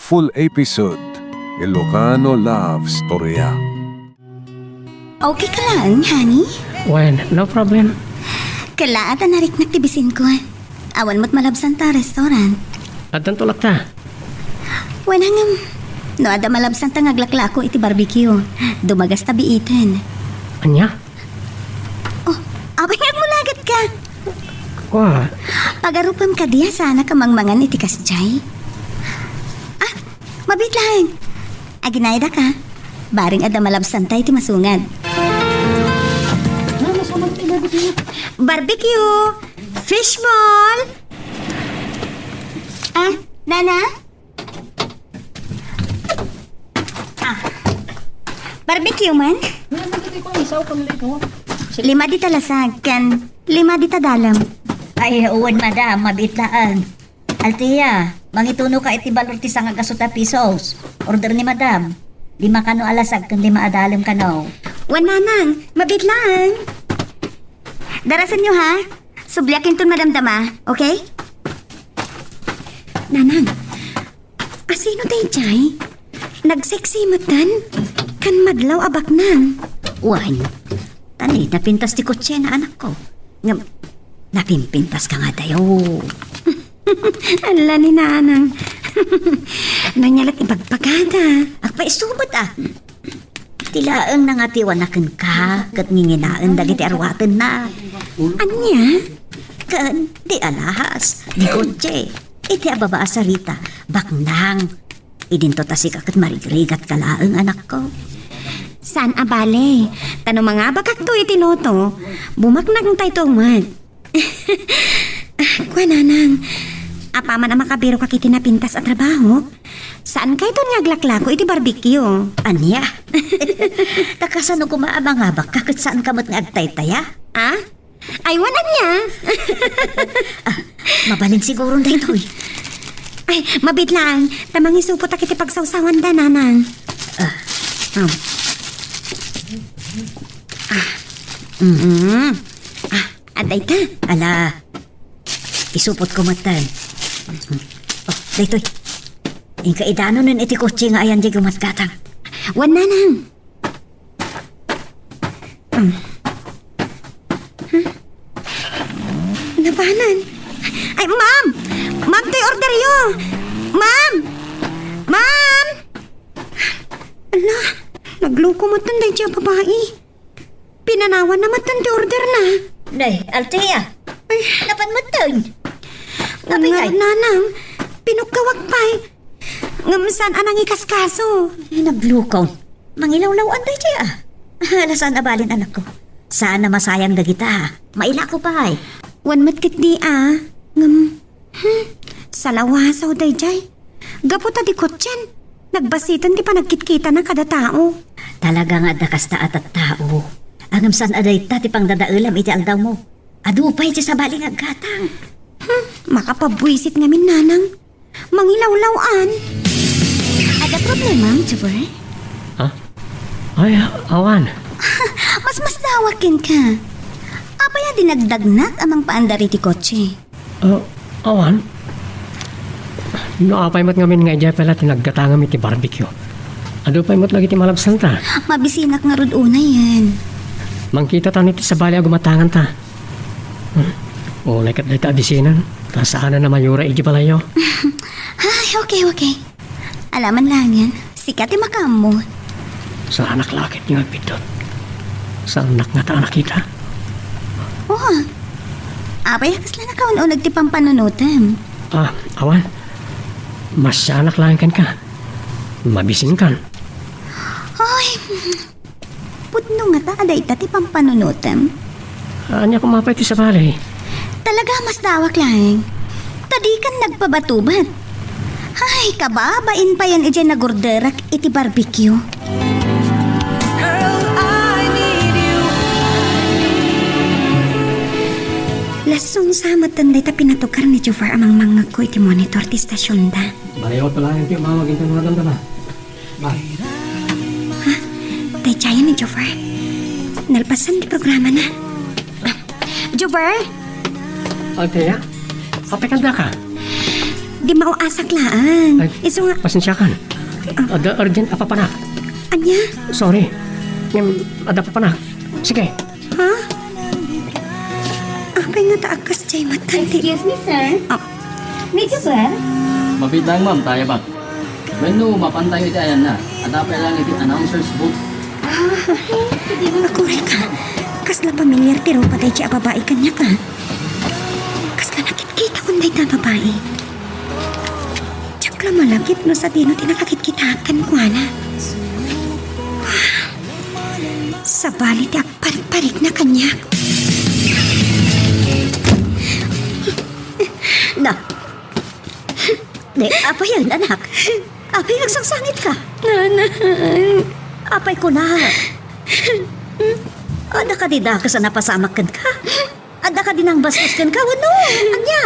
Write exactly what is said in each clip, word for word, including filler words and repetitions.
Full episode, Ilocano Love Storya. Okay ka laeng, honey? Well, no problem. Kalaat a nariknak ti bisinko. Awan met malabsanta a restaurant. Addan tulak ta. Wen, ngem, no adda malabsanta nga aglaklako iti barbecue, dumagas ta biiten. Ania? Oh, apay nga agmulagat ka? Wa. Pagarupem kadi a saanak a mangmangan iti kasdiay? Ah, mabiit laeng. Aginayda ka. Bareng adda malabsanta iti masungad. Barbecue! Fishball! Ah, Nana? Ah. Barbecue man? Lima dita lasag, ken lima dita dalem. Ay, wen, madam, mabiit laeng. Althea, mangituno ka iti balor ti sangagasu ta pesos. Order ni madam. Lima kano a lasag ken lima a dalem kano. Wen, nanang, mabiit laeng. Darasenyo, ha? Subliak inton madamdama, okay? Nanang, asino daydiay? Nagsexy metten? Kan madlaw a baknang? Wen, ta napintas ti kotsena, anakko. Ngem, napimpintas ka nga dayo. Ala ni nanang. Nanya la't ibagbagada. Agpaisubot, ah. Ti laeng nangatiwan a kenka, ket nginginaen dagiti arwatenna. Ania? Ken, di alahas, di kotse. Iti ababa a sarita, baknang. Idinto ta sika ket marigrigat ka laeng, anakko. Saan a bale, ta no mangabakakto iti loto, bumaknangtayto met. Ah, kua, nanang, apaman a makabirokak iti napintas a trabaho, saankayton nga aglaklako iti barbecue. Ania? Ta kasano koma a mangabakka ket saanka met nga agtaytaya? Ah? Ay, wen, ania? Ah, mabalin siguron daytoy. Ay, mabiit laeng, ta mangisupotak iti pagsawsawanda, nanang. Ah. Oh. Ah. Mm. Ah, adda ita. Ala. Isupotko metten. Oh, daytoy. Inka idanonen iti kotse nga ayan diay gumatgatang. Wen, nanang. Hmm. Huh? Napanan? Ay, ma'am! Ma'am, toy orderyo! Ma'am! Ma'am! Ala, nagluko metten daydiay a babai. Pinanawanna metten ti orderna. Nay, Althea. Ay. Napan metten? Apay, nga, nanang, pinukkawak pay. Ngem saan a nangikaskaso. Ay, naglukaw. Mangilawlaw-an daydiay, ah. Ala, saan a balin, anakko. Saan a masayang dagita. Mailako pay. Wen met ketdi, ah. Ngem, hmm, salawasaw daydiay. Gapu ta di kotsen, nagbasiten ti panagkitkitana kada tao. Talaga nga adda kasta a tattao. Ngem saan a dayta ti pangdadaelam iti aldawmo. Adu pay ti sabali nga aggatang. Hmm, makapabuisit ngamin, nanang. Mangilawlaw-an. Adda problemam, Jubber? Ha? Ay, awan. Masmasdawak kenka. Apay a dinagdagnak a mangpaandar iti kotse? Ah, awan. No apay met ngamin nga idiay pay la ti naggatangam iti barbecue. Adu pay met dagiti malabsanta. Mabisinak ngarud unayen. Mangkitatan iti sabali a gumatanganta. Hmm. Unay ket dayta a bisinan, ta saanen a mayura iti balayyo. Ay, okay, okay. Ala man laengen, sika ti makaammo. Saanak la ket nga agbiddut. Saannak ngata a nakita. Oh, apay a kasla nakaun-uneg ti pampanunotem? Ah, awan. Masianak laeng kenka. Mabisinkan. Ay, pudno ngata a dayta ti pampanunotem? Ania koma pay ti sabali? Talaga, masdawak laeng. Ta dikan nagpabatubat. Ay, kababain payen idiay nagorderak iti barbecue. Girl, I need you. Lasungsa metten dayta pinatukar ni Jufar a mangmangngegko iti monitor ti istasionda. Baliwat laeng ti umawag inton madamdama. Bye. Ha? Daydiayen ni Jufar. Nalpasan ti programana. Ah, Jufar? Althea? Apay kanda ka? Di mauasak laeng. Ay, isu nga, pasensiakan. Ah. Adda urgent a papanak. Ania? Sorry. Ngem, adda papanak. Sige. Ha? Apay nga ta agkas jay met kanti? Excuse me, sir. Ah. Medyo ba? Mabitang, ma'am, tayo ba? Wenno, mapantayo iti ayanna. Adda pay lang iti announcer's booth. Ah, okay. Sige, ma'am. Aguray ka. Kasla pamilyar ti rupa daydi a babai kaniak, a. Kasla nakitkitakon dayta a babai. Diak la malagip no sadino ti nakakitkitaak kenkuana. Sabali ti agparparikna kaniak. Na. Ne, apay, anak? Apay, agsangsangitka? Nanang. Apay, kuna. Adda kadi dakes a napasamak kenka? Adda kadi nangbastos kenka wenno? Ania?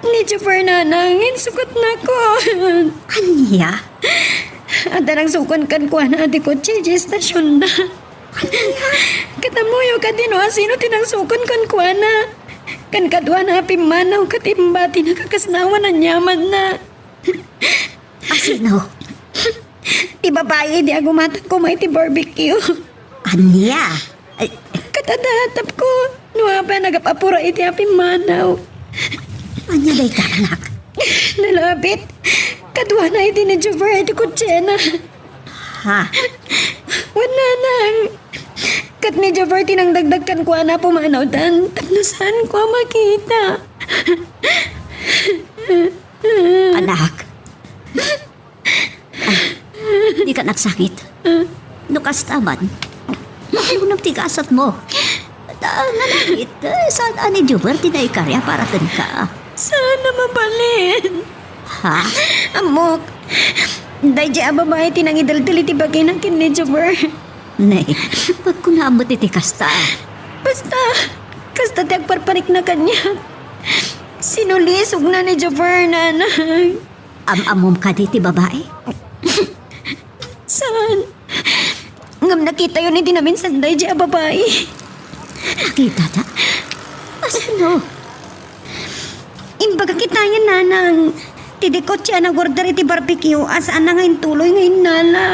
Ni Joffer, nanang, insukotnakon. Ania? Adda nangsukon kenkuana ti kotse idiay istasionna. Ania? Ket ammoyo kadi no asino ti nangsukon kenkuana. Ken kaduana a pimmanaw ket imbatina kakasnawan aniamanna. Asino? Ti babai idi agumatang koma iti barbecue. Ania? Ay. Ket adda tapko, no apay a nagap-apura iti a pimmanaw. Ania dayta, anak? Nalabit. Kaduana idi ni Joffer iti kotsena. Ha? Wen, nanang. Ket ni Joffer ti nangdagdag kenkuana a pumanawdan tapno saanko a makita. Anak. Ah, dika agsangit. No kasta man, makiunom ti gasatmo. Ta, nalabit, eh, saan a ni Joffer ti naikaria para kenka? Saan a mabalin? Ha? Ammok, daydi a babai ti nangideltel iti bagina ken ni Joffer. Ne, pagkunam met iti kasta. Basta, kasta ti agparparikna kaniak. Sinulisogna ni Joffer, nanang. Am-ammom kadi ti babai? Saan? Ngem nakitayon idi naminsan daydi a babai. Nakitada? Asino? Imbagak itayen, nanang. Ti di kotse a nag-order iti barbecue a saanna nga intuloy nga innala.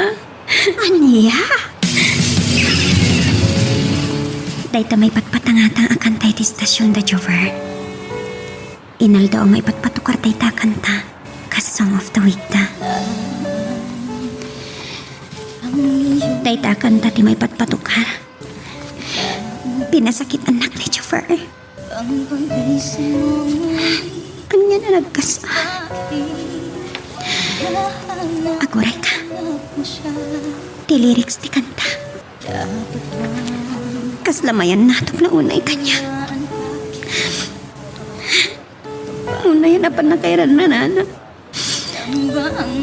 Ania? Dayta maipatpatangatang a kanta iti istasion da Joffer. Inaldaw a maipatpatukar dayta a kanta, kas Song of the Week da. Dayta a kanta ti maipatpatukar. Pinasakit annak ni Joffer. Ania a nagkasla? Aguray ka. Ti lyrics ti kanta. Kasla mayan natop la unay kaniak. Unay a napannakairan nanana.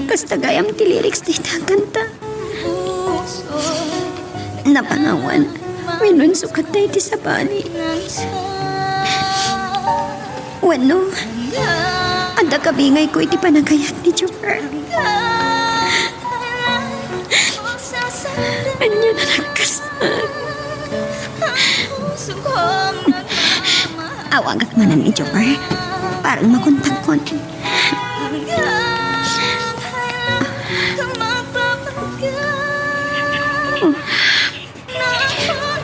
Kasta gayam ti lyrics dita kanta. Napangawan, wenno insukat daydi sabali. Wenno, adda kabingayko iti panagayat ni Joffer. Ania a nagkasla? Awagak manen ni Joffer. Parang makontakon.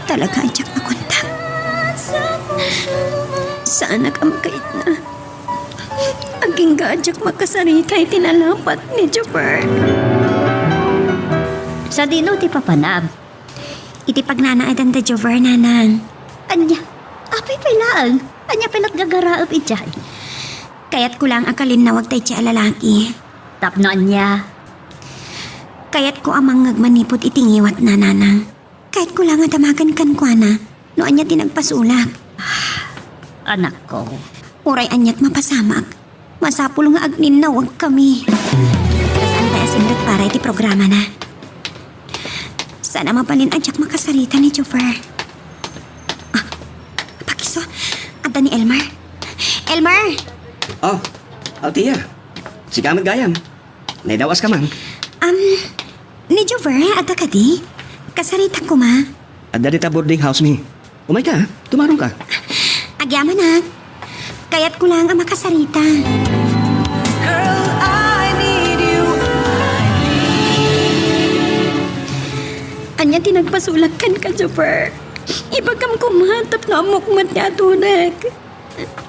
Talaga a diak makontak. Saanak a makaitna. Agingga a diak makasarita iti nalapat ni Joffer. Sadino ti papanam? Iti pagnanaedan da Joffer, nanang. Ania? Apay pay laeng? Ania pay lat gagaraep idiay? Kayatko laeng a kalinnawag daydiay a lalaki. Tapno ania? Kayatko a mangngeg manipud iti ngiwatna, nanang. Kayatko laeng a damagen kenkuana no ania ti nagpasulak. Anakko. Uray aniat mapasamak, masapul nga agninnawagkami. Saan tayo sindek para iti programana? Saan a mabalin a diak makasarita ni Joffer. Ah, pakiso, adda ni Elmar. Elmar! Oh, Althea. Sika met gayam. Naidaw-aska man. Am, ni Joffer, adda kadi? Kasaritak koma. Adda dita boarding house mi. Umayka, tumarongka. Agyamanak. Kayatko laeng a makasarita. ania ti nagpasulak kenka, Jobert? Ibagam koma tapno ammok met ti adunek.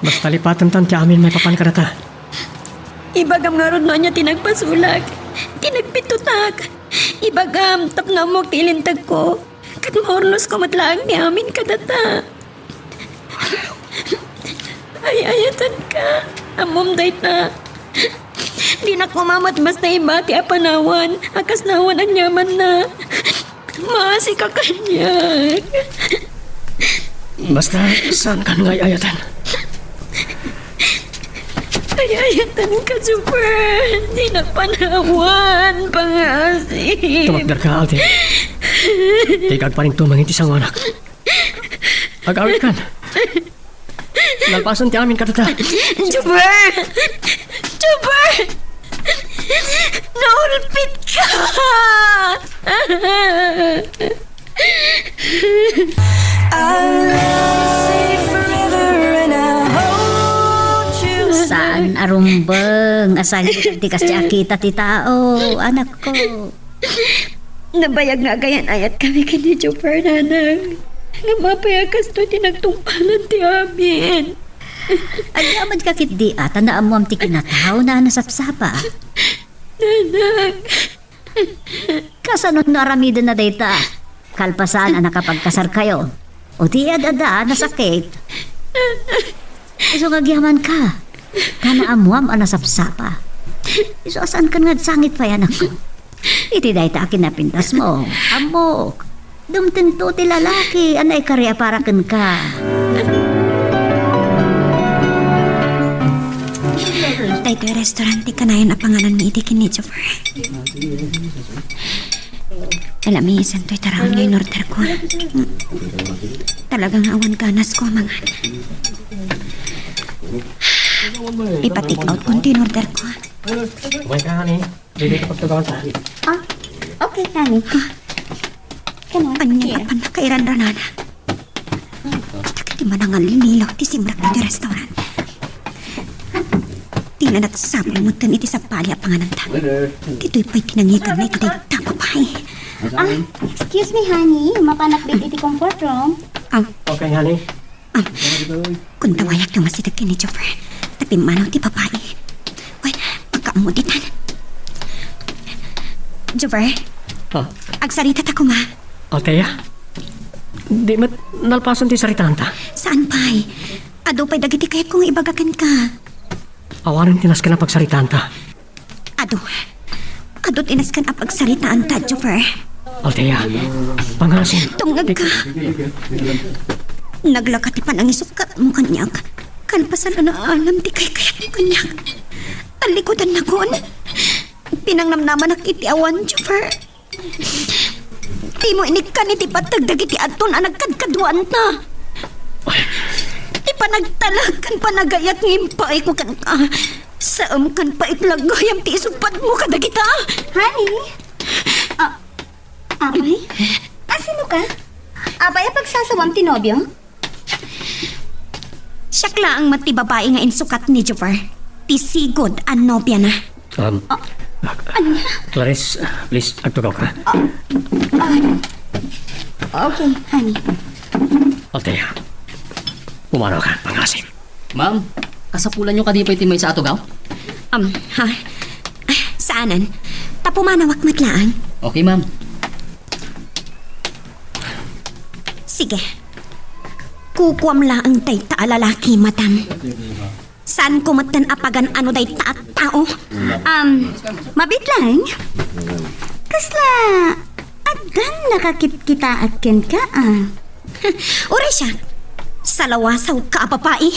Basta lipatentan ti amin maipapan kadata. Ibagam ngarud no ania ti nagpasulak, ti nagpittotak. Ibagam tapno ammok ti ilintegko. Ket maurnosko met laeng ti amin kadata. Ay-ayatenka. Ammom dayta. Dinak koma met basta ibati a panawan a kasla awan aniamanna. Maasika kaniak. Basta, saankan nga ay-ayaten? Ay-ayatenka, Jobert. Dinak panawan, pangngaasim. Tumakderka, Althea. Dika agparintumeng iti sangoanak. Agawidkan. Nalpasen ti amin kadata. Jobert! Jobert! Naulpitka! I'll love you forever and I'll hold you. Saan a rumbeng a sangit ti kasdi a kita ti tao, anakko. Nabayag nga agayan-ayatkami ken ni Jobert, nanang. Ngem apay a kastoy ti nagtungpalan ti amin? Ania met ka ketdi a ta naammoam ti kinatao a nasapsapa? Nanang. Kasano no aramidenna dayta? Kalpasan a nakapagkasarkayo, o ti ad-adda a nasakit? Isu nga agyamanka, ta naammoam a nasapsapa. Isu a saankan nga agsangit pay, anakko. Iti dayta a kinapintasmo, ammok. Dumtengto ti lalaki a naikari a para kenka. Daytoy restaurant ti kanayon a pangananmi idi ken ni Jobert. Alamisentoy taraon nga in-orderko. Talaga nga awan ganasko a mangan. Ipa-take out kon ti in-orderko. Kumain ka, honey. Didi ka pagtugawan ta. Ah, okay, honey. Come on, ania here. Apan nakairanranana. Dagiti manangallilaw ti simrek iti restaurant. Dina nagsapul metten iti sabali a pangananta. Waiter. Ditoy pay ti nangiganna iti dayta a babai. Ah, excuse me, honey. Mapanak bet iti comfort room. Ah. Okay, honey. Ah, kundawayak ti umasideg ken ni Jobert. Ta pimmanaw ti babai. Wen, agkaammo ditan. Jobert? Ah? Agsarita ta koma. Althea? Di met nalpasen ti saritaanta? Saan pay? Adu pay dagiti kayatko nga ibaga kenka. Awanen ti nasken a pagsaritaanta. Adu. Adu ti nasken a pagsaritaanta, Jobert. Althea, pangngaasim. Tumngegka. Naglaka ti panangisukatmo kaniak. Kalpasan a naalam ti kaykayatmo kaniak. Tallikudannakon. Pinangnamnamanak iti awan, Jobert. Dimo inikkan iti pateg dagiti adton a nagkadkaduaanta. Ti panagtalek ken panagayat nga impaayko kenka. Saem ken pait la gayam ti isuppadmo kadagita. Honey? Ah, apay? Asino ka? Apay a pagsasawam ti nobio? Siak laeng met ti babai nga insukat ni Jobert, ti sigud a nobiana. Um, ah, ania? Clarice, ah, please, agtugaw ka. Ah, ah, okay, honey. Althea, pumanaw ka, pangngaasim. Ma'am, kasapulanyo kadi pay ti maysa a tugaw? Um, ha? Ah, saanen. Ta pumanawak met laeng. Okay, ma'am. Sige. Kukuam laeng dayta a lalaki, madam. Saanko metten a pagan-ano dayta a tao. Um, mabiit laeng? Kasla addan nakakitkitaak kenka, a? Uray siak, salawasawka a babai.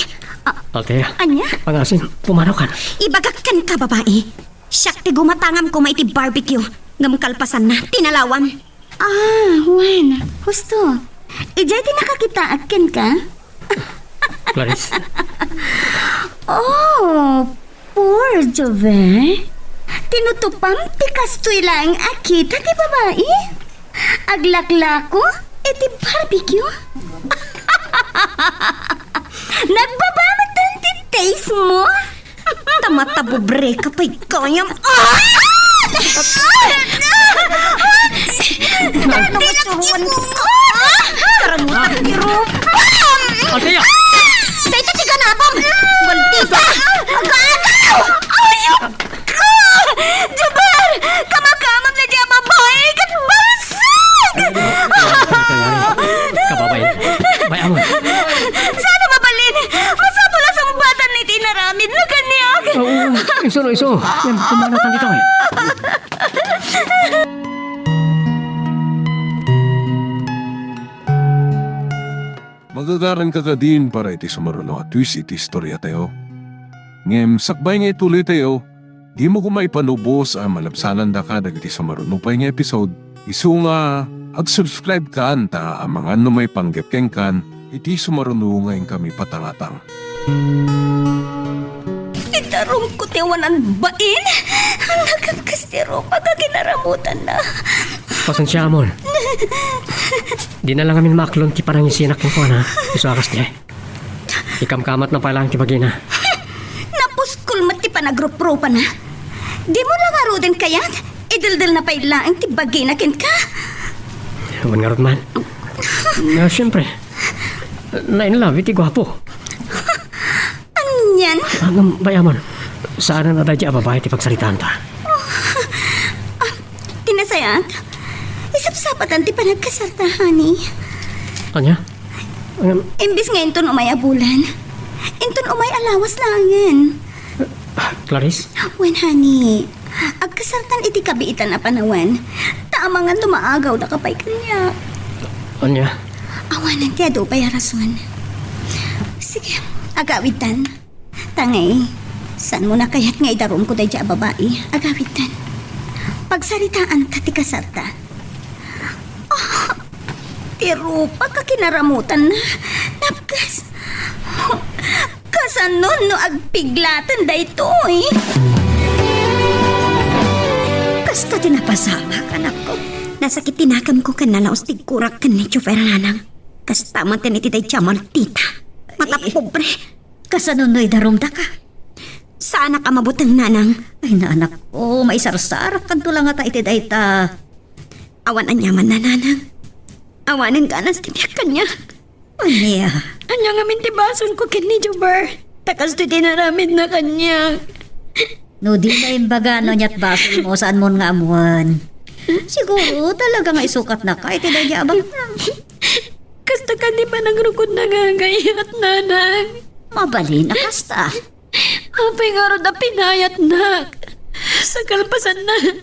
Ah, Althea, ania? Pangngaasim, pumanaw ka. Ibagak kenka, babai. Siak ti gumatangam koma iti barbecue, ngem kalpasanna, tinalawam. Ah, wen, husto. Idiay ti nakakitaak kenka? Clarice. Oh, poor Jover. Tinutupam ti kastoy laeng a kita ti babai? Aglaklako iti barbecue? Nagbaba met ti taste mo? Ta matabubre ka pay gayam. Ah! Dati na So, yan, kumanatan dito, eh. Magagaran ka kadin para iti sumaruno a twist iti istorya tayo. Ngem sakbay nga ituloy tayo, dimo koma ipanubos a malabsanandaka dagiti sumaruno pay nga episode. Isu nga ag-subscribe kan ta amangan no maipanggep kenkan iti sumaruno nga inkami patangatang. Idarumko ti awan bain. Nagkapkas ti rupa ka kinaramutanna. Pasensiamon. Di na lang amin maaklon ti panangisinak kenkuana. Isu a kasdi. Ikamkamatna pay laeng ti bagina. Napuskol met ti panagruprupana. Dimo la ngaruden kayat, ideldelna pay laeng ti bagina kenka. Wen ngarud man. Na, siyempre. Na-in love iti guapo. Anian? Ngem, bay-amon. Saanen a daydi a babai ti pagsaritaanta. Ah, ti nasayaat, isapsapatan ti panagkasarta, honey. Ania? Ngem, imbes nga inton umay a bulan, inton umay a lawas laengen. Clarice? Wen, honey, agkasartan iti kabiitan a panawen, ta amangan no maagawdaka pay kaniak. Ania? Awanen ti adu pay a rason. Sige, agawidtan. Tangay, saanmona kayat nga idarumko daydi a babai? Agawidtan. Pagsaritaanta ti kasarta. Ah, ti rupa ka kinaramutanna. Napkas. Kasano no agpiglaten daytoy? Kasta ti napasamak, anakko. Nasakit ti nakemko ken nalaos ti iggurak ken ni Jover, nanang. Kasta met iti daydi a Martita. Matapobre. Kasano no idarumdaka? Saanak a mabuteng, nanang. Ay, anakko, maisarsarakkanto la ngata iti dayta. Awan aniamanna, nanang. Awanen ganas ti biag kaniak. Ania? Ania ngamin ti basolko ken ni Jover? Ta kastoy ti inaramidna kaniak. No dina imbaga no aniat basolmo, saanmon nga ammoen. Siguro, talaga nga isukatnaka iti daydi a baknang. Kasta kadi panagrukodna nga agayat, nanang. Mabalin a kasta. Apay ngarud a pinayatnak? Sa kalpasanna,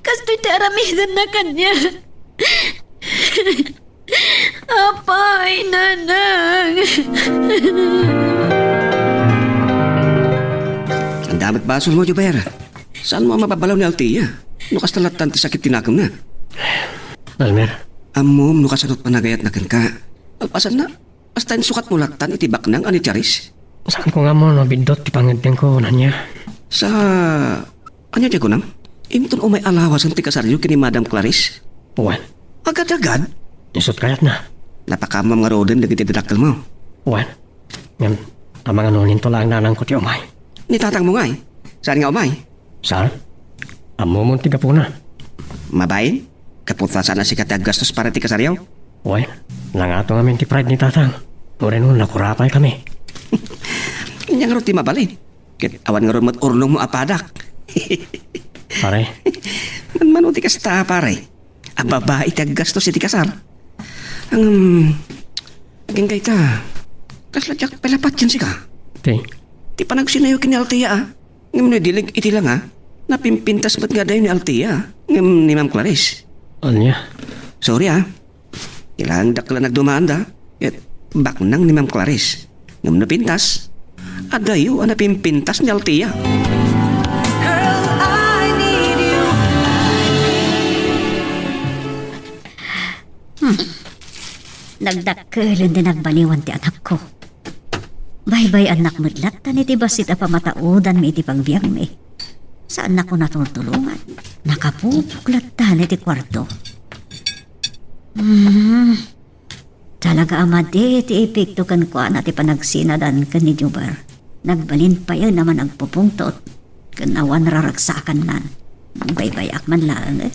kastoy ti aramidenna kaniak. Apay, nanang. Ania met basolmo, Jover? Saanmo a mababalaw ni Althea? No kasta lattan ti sakit ti nakemna. Elmer. Ammom no kasano ti panagayatna kenka. Kalpasanna, kasta insukatmo lattan iti baknang a ni Charis? Saanko nga ammo no biddut ti pangngeddengko, Nania. Sa, ania ti kunam? Inton umay a lawasen ti kasaryo ken ni Madam Clarice? Wen. Agad-agad? Isut' kayatna. Napakaammom ngaruden dagiti dadakkelmo. Wen. Ngem, amangan no inton laeng nanangko ti umay. Ni tatangmo ngay? Saan nga umay? Saan? Ammomon ti gapuna. Mabalin? Gapu ta saan a sika ti aggastos para ti kasaryo? Wen, nangato ngamin ti pride ni tatang. Uray no, nakurapay kami. Ania ngarud ti mabalin? Ket awan ngarud met urnongmo a padak. Pare. Manmano ti kasta, pare? A babai ti aggastos iti kasar. Ngem, agingga ita, kasla diak pay la patien sika. Ti? Ti panagsinayo ken ni Althea, a. Ngem no idileg iti langa, napimpintas met nga adayo ni Althea, ngem ni Ma'am Clarice. Ania? Sorry, a. Kailangan dakkel a nagdumaanda, ket baknang ni Ma'am Clarice. Ngem no pintas, adayo a napimpintas ni Althea. Hmm. Nagdakkelen ti nagbaliwan ti anakko. Baybay-annak met lattan iti bassit a pamataodanmi iti pagbiagmi. Saannak a natultulongan. Nakapupok lattan iti kuarto. Hmm. Talaga a madi ti epekto kenkuana ti panagsinadan ken ni Jover. Nagbalin payen a managpupungtot ken awan raragsakanna. Nagbaybayak man laeng, eh.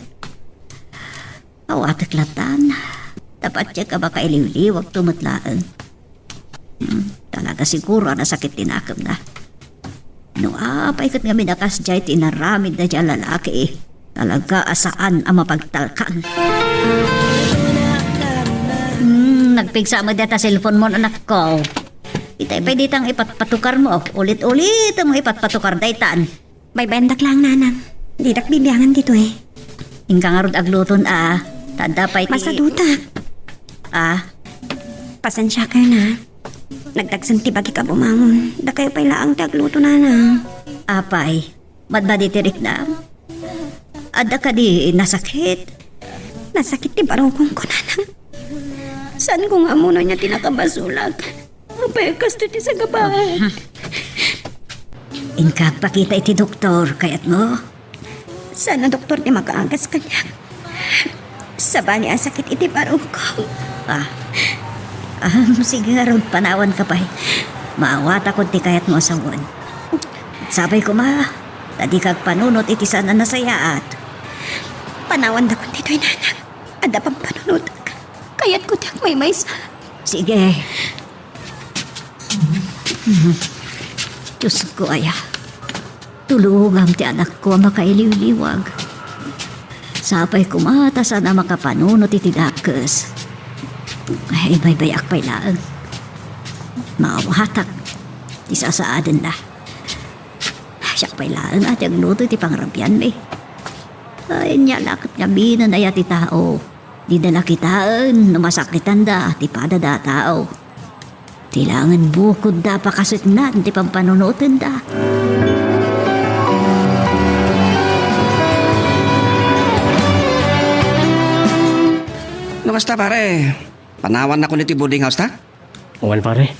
Awatek lattan. Ta patiek a makailiwliwagto met laeng. Hmm, talaga siguro a nasakit ti nakemna. No apay ket ngamin a kasdiay ti inaramid daydiay a lalaki, talaga a saan a mapagtalkan. Hmm, nagpigsa met dayta cellphone mo, anakko. Itay pay ditang ipatpatukarmo. Ulit-ulit mo ipatpatukar daytan. Baybayandak laeng, nanang. Didak bibiangan ditoy. Inka ngarud agluton a. Tadda pay ti Masadutak. Ah, Pasensiaka na. Nagdagsen ti bagik a bumangon. Dakayo pay laeng ti agluto, nanang. Apay, madbadi ti riknam? Adda kadi nasakit? Nasakit ti barukongko, nanang. Saanko nga ammonan ti nakabasolak. Apay, kastoy ti sagabaek. Inka agpakita iti doktor, kayatmo? Saan a doktor ti makaagas kaniak? Sabali a sakit iti barukong. Ah. Ah, sige ngarud, panawanka pay. Maawatakon ti kayatmo a sawen. Sapay koma, ta dika agpanunot iti saan a nasayaat. Panawandakon ditoy, nanang. Adda pampanunotak. Kayatko ti agmaymaysa. Sige. Diosko aya, tulongam ti anakko a makailiwliwag. Sapay koma ta saan a makapanunot iti dakes. Ay, baybay-ak pay laeng. Maawatak ti sasaadenna. Siak pay laeng a ti agluto iti pangrabianmi. Ay, ania la ket ngamin aya ti tao. Dida la kitaen no masakitanda ti padada a tao. Ti laengen bukodda a pakasitnan ti pampanunotenda. No kasta, pare, panawannakon iti boarding house ta? Wen, pare.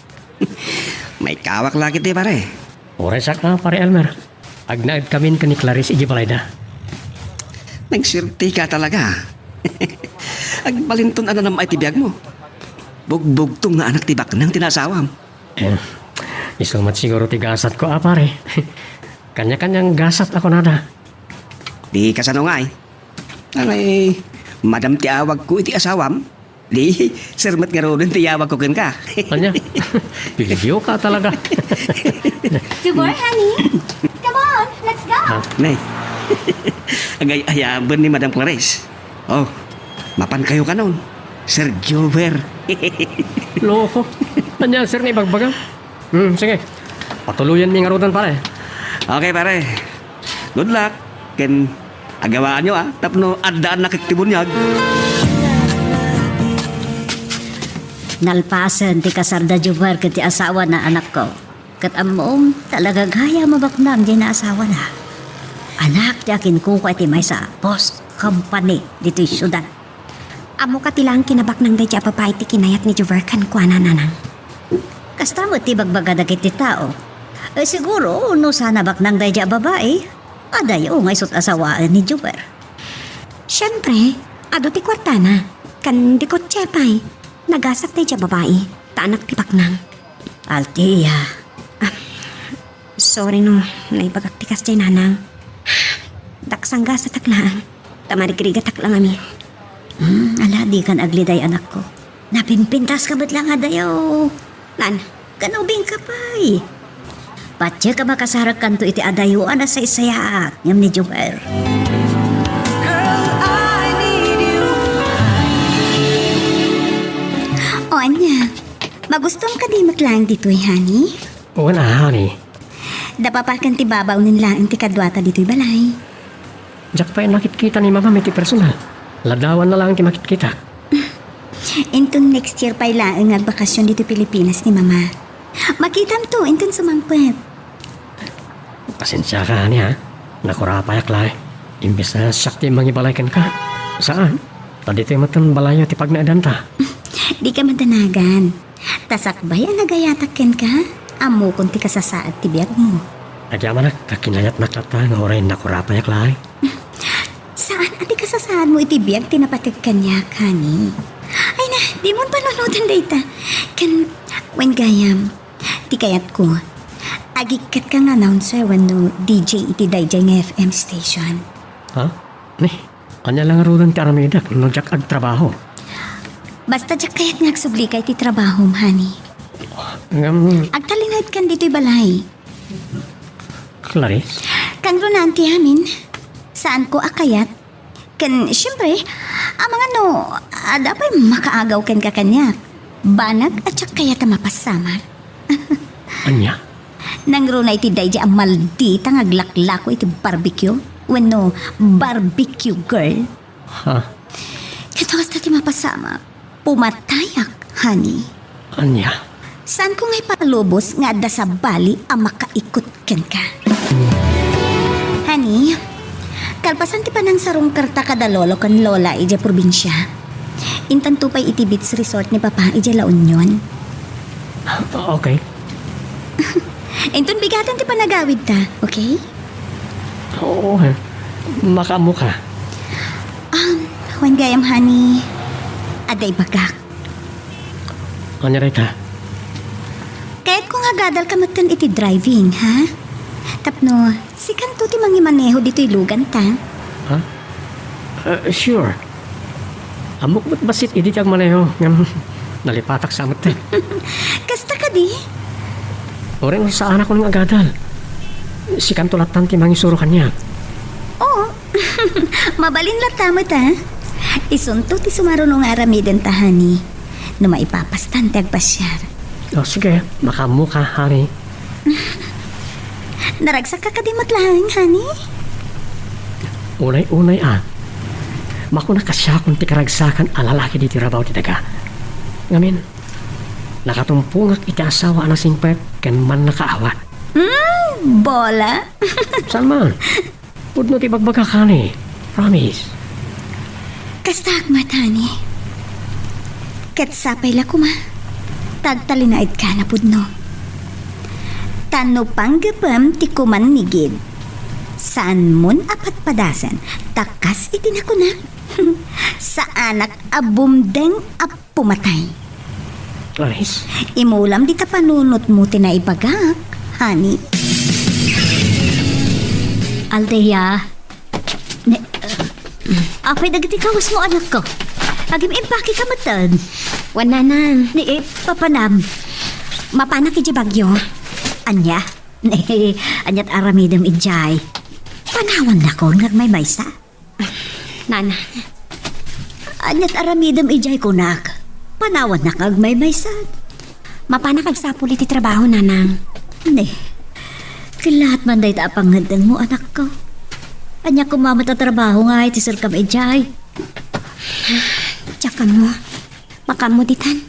Maikawak la ketdi, pare. Uray saka, pare Elmer. Agnaedkamin ken ni Clarice idiay balayda. Nagsuerteka talaga. Agbalinton a nanam-ay ti biagmo. Bugbugtong nga anak ti baknang ti naasawam. Eh, isu met siguro ti gasatko a, pare. Kanya-kanyang gasat a kunada. Di kasano ngay? Angay, madam ti awagko iti asawam. Di, sir met ngaruden ti yawagko kenka. Ania? Pilidioka talaga. Jubor, honey. Come on, let's go. Ah, ne. Agay-ayaben ni Madam Clarice. Oh, mapankayo kanon, Sir Jover. Loko. Ania, sir, nga ibagbaga? Hmm, sige. Patuloyenmi ngaruden, pare. Okay, pare. Good luck. Ken agawaanyo, ah, tapno addaannak iti buniag. Nalpasen ti kasarda Jubal ken ti asawana, anakko. Ket ammom, talaga gayam a baknang diay naasawana. Anak ti akinkukua iti maysa a boss company ditoy siudad. Ammoka ti laeng kinabaknang daydiay a babai ti kinayat ni Jover kenkuana, nanang. Kasta met ti ibagbaga dagiti tao. Eh, siguro, no saan a baknang daydiay a babai, adayo nga isu ti asawaen ni Jover. Siempre, adu ti kuartana, ken di kotse pay. Nagasat daydiay a babai, ta anak ti baknang. Althea. Ah, sorry no naibagak ti kasdiay, nanang. Daksang gasatak laeng, ta marigrigatak la ngamin. Hmm, ala, dikan agliday, anakko. Napimpintaska met laeng adayo. Nan? Ken ubingka pay. Patiek a makasarekkanto iti adayo a nasaysayaat ngem ni Joel. O ania, magustuam kadi met laeng ditoy, honey? Wen a, honey. Da papa ken ti babaonen laeng ti kaduata ditoy balay. Diak pay nakitkita ni Mamam iti personal. Ladawanna laeng ti makitkitak. Inton next year pay laeng nga agbakasyon ditoy Pilipinas ni Mama. Makitamto inton sumangpet. Pasensiaka, honey, ha? Nakurapayak laeng. Imbes a siak ti mangibalay kenka. Saan? Ta ditoy met balayyo ti pagnaedanta. Dika madanagan. Ta sakbay a nagayatak kenka, ammokon ti kasasaad ti biagmo. Agyamanak ta kinayatnak latta nga uray nakurapayak laeng. Saan a ti kasasaadmo iti biag ti napateg kaniak, honey. Ay na, dimon panunoten dayta. Ken, wen gayam, ti kayatko, agikkatka nga announcer wenno D J iti daydiay nga F M station. Ha? Ni? Ania la ngaruden ti aramidek no diak agtrabaho? Basta diak kayat nga agsubli ka iti trabahom, honey. Ngem, agtalinaedkan ditoy balay. Clarice? Kangrunaan ti amin. Saanko a kayat. Ken, siyempre, amangan no, adda pay makaagaw kenka kaniak. Banag a diak kayat a mapassamag. Ania? Nangruna iti daydi a maldita nga aglaklako iti barbecue? Wenno barbecue girl? Ha? Ket no kasta ti mapasamak, pumatayak, honey. Ania? Saanko nga ipalubos nga adda sabali a makaikut kenka. Honey, kalpasan ti panangsarungkerta kada lolo ken lola idiay probinsia, intanto pay iti beach resort ni Papa idiay La Union. Okay. Inton bigaten ti panagawidta, okay? Oo, eh. Makaammoka. Um, wen gayam, honey, adda ibagak. Ania dayta? Kayatko nga agadalka metten iti driving, ha? Tapno, sikanto ti mangimaneho ditoy luganta. Ha? Uh, sure. Ammok met bassit idi ti agmaneho, ngem nalipatak sa metten. Kasta kadi? Uray no saanakon nga agadal. Sikanto lattan ti mangisuro kaniak. Oo. Mabalin latta met, ha? Isunto ti sumaruno nga aramidenta, honey. No maipapastan ti agpasiar. Oh, sige, makaammoka, honey. Naragsakka kadi met laeng, honey? Unay-unay a, makunak a siakon ti karagsakan a lalaki ditoy rabaw ti daga. Ngamin, nakatumpongak iti asawa a nasingpet ken mannakaawat. Mm, bola. Saan man? Pudno ti ibagbagak, honey. Promise. Kastaak met, honey. Ket sapay la koma ta agtalinaedka a pudno. Ta no panggepem ti kumannigid, saanmon a padpadasen ta kas iti nakunak, saanak a bumdeng a pumatay. Alice? Imulam dita panunotmo ti naibagak, honey. Aldea. Ne, apay dagiti kawesmo, anakko? Agim-impakeka metten. Wen, nanang. Ni, eh, papanam. Mapanak idiay Baguio. Ania? Ne, aniat aramidem idiay? Panawannakon nga agmaymaysa. Nana. Aniat aramidem idiay kunak? Panawannak nga agmaymaysa. Mapanak agsapul iti trabaho, nanang. Ne. Kellaat man dayta a pangngeddengmo, anakko. Ania koma met a trabaho nga iti serkam idiay? Diak ammo. Makaammo ditan.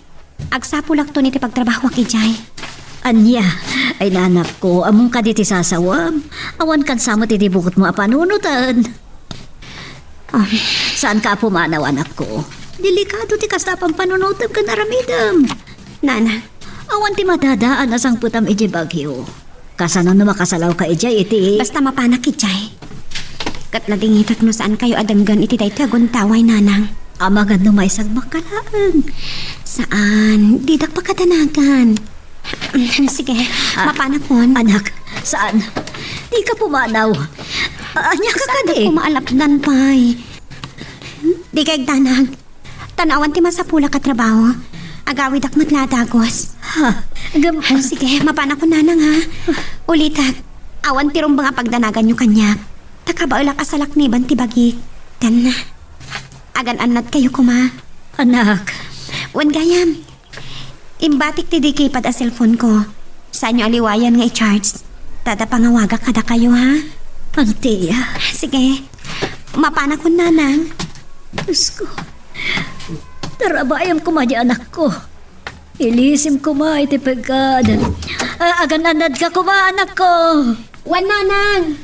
Agsapulakton iti pagtrabahoak idiay. Ania? Ay, nanakko, ammom kadi ti sasawam? Awan kansa met iti bukotmo a panunoten. Ah. Saanka a pumanaw, anakko. Delikado ti kasta a pampanunotem ken aramidem. Nana. Awan ti madadaan a sangpetam idiay Baguio. Kasano no makasalawka idiay iti... Basta mapanak idiay. Ket nadingitak no saankayo a denggen iti daytoy a guntaway, nanang. Amangan no maisagmakka laeng. Saan, didak pakadanagan. Sige, ah, mapanakon. Anak, saan? Dika pumanaw. Ania ka kadi? Saan ko maalapdan pay? Dika agdanag. Tan awan ti masapulak a trabaho. Agawidak met la a dagus. Ha? Agam- Ah, sige, mapanakon, nanang, ha? Ulitek, awan ti rumbeng a pagdanaganyo kaniak. Ta kabaelak a salakniban ti bagik. Tan, agan-annadkayo koma. Anak. Wen gayam. Imbatik ti di keypad a cellphone ko. Saanyo a liwayan nga i-charge. Ta adda pangawagak kadakayo, ha? Antia. Sige. Mapanakon, nanang. Diyos ko. Tarabayam koma di anakko. Ilisim koma iti pekad. Ah, agan-annadka koma, anakko. Wen, nanang.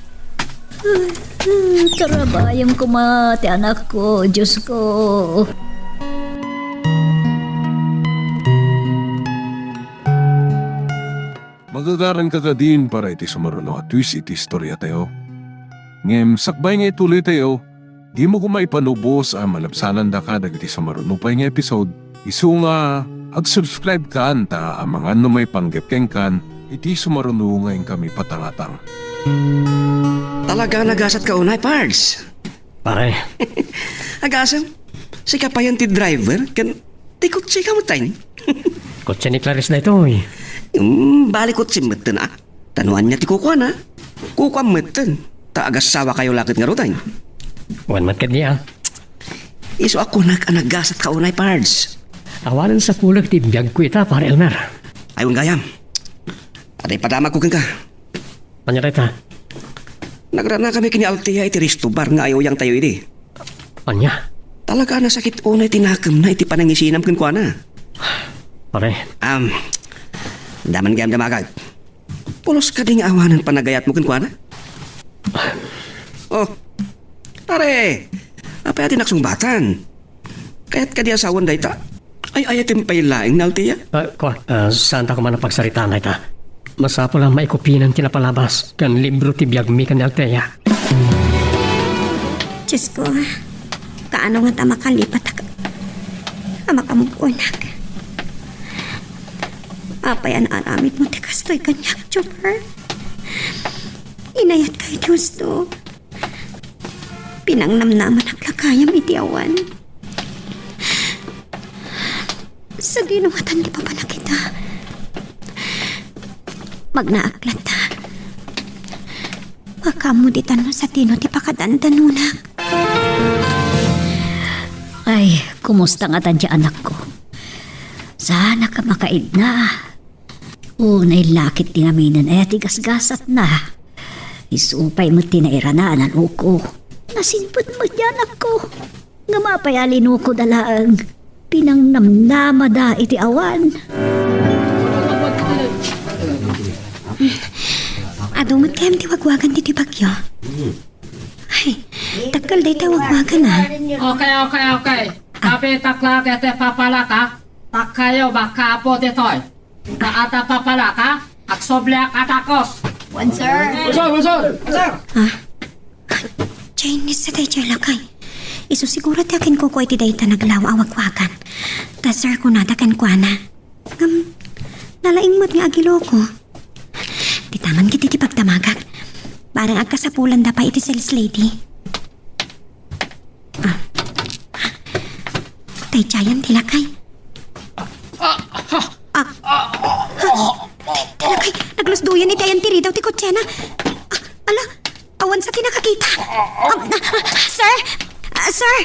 Tarabayam koma ti anakko, Diyos ko. Magagaranka kadin para iti sumaruno a twist iti istoriatayo. Ngem sakbay nga ituloytayo, dimo koma ipanubos a malabsanandaka dagiti sumaruno pay nga episode, isu nga ag-subscribe kan ta amangan no maipanggep kenkan iti sumaruno nga inkami patangatang. Talaga nagasatka unay, Pards. Pare. Agasem, sika payen ti driver ken ti kotseka metten. Kotse ni Clarice daytoy. Hmm, bali kotse metten a. Ta no ania ti kukuana? Kukuam metten. Ta agassawakayo la ket ngaruden. Wen met kadi a. Isu a kunak a nagasatka unay, Pards. Awanen sapulek ti biagko ita, Pare Elmer. Ay, wen gayam. Adda ipadamagko kenka. Ania dayta? Nagranakami ken ni Althea iti resto bar nga ay-uyangtayo idi. Ania? Talaga a nasakit unay ti nakemna iti panangisinam kenkuana. Pare. Am, adda man gayam damagak. Pulos kadi nga awanen panagayatmo kenkuana? Oh, pare, apay a di nasungbatan? Kayat kadi a sawen dayta? Ay-ayatem pay laeng ni Althea? Ah, kua, ah, saanta koma a pagsaritaan dayta? Masapul a maikupinan ti napalabas ken libro ti biagmi ken ni Althea. Diosko, kaano ngata makalipatak a makamove-onak? Apay a naaramidmo ti kastoy kaniak, Jopper? Inayatka iti husto. Pinangnamnamanak la gayam iti awan. Sadino ngata nga ipapanak ita? Magnaak latta. Makaammo ditan no sadino ti pakadandanonak. Ay, kumusta ngata ti anakko? Saanak a makaidna. Unay lakit ti ngaminen aya ti gasgasatna. Isu pay met ti nairana a nanuko. Nasinpet met ti anakko. Ngem apay a linukoda laeng? Pinangnamnamada iti awan. Adu met gayam ti wagwagan ditoy bagyo? Ay, dakkel dayta wagwagan, a. Okay, okay, okay. Kapitak la ket ti papalak, a. Takayo, makapo ditoy. Kaata papalak, a. Agsubliak a takos. Wen, sir. Wen, sir, wen, sir. Sir. Ah? Chinese sa daydiay lakay. Isu siguro ti akinkuko iti dayta naglaw a wagwagan. Ta sir kunada kenkuana. Ngem, nalaing met nga agiloko. Dita man ketdi ti pagdamagak. Bareng agkasapulanda pay iti sales lady. Ah. Daydiayen ti lakay. Ah. Ti lakay, naglusdoyan iti ayan ti ridaw ti kotsena. Ah, ala, awan sa ti nakakita. Ah, ah, sir? Ah, sir?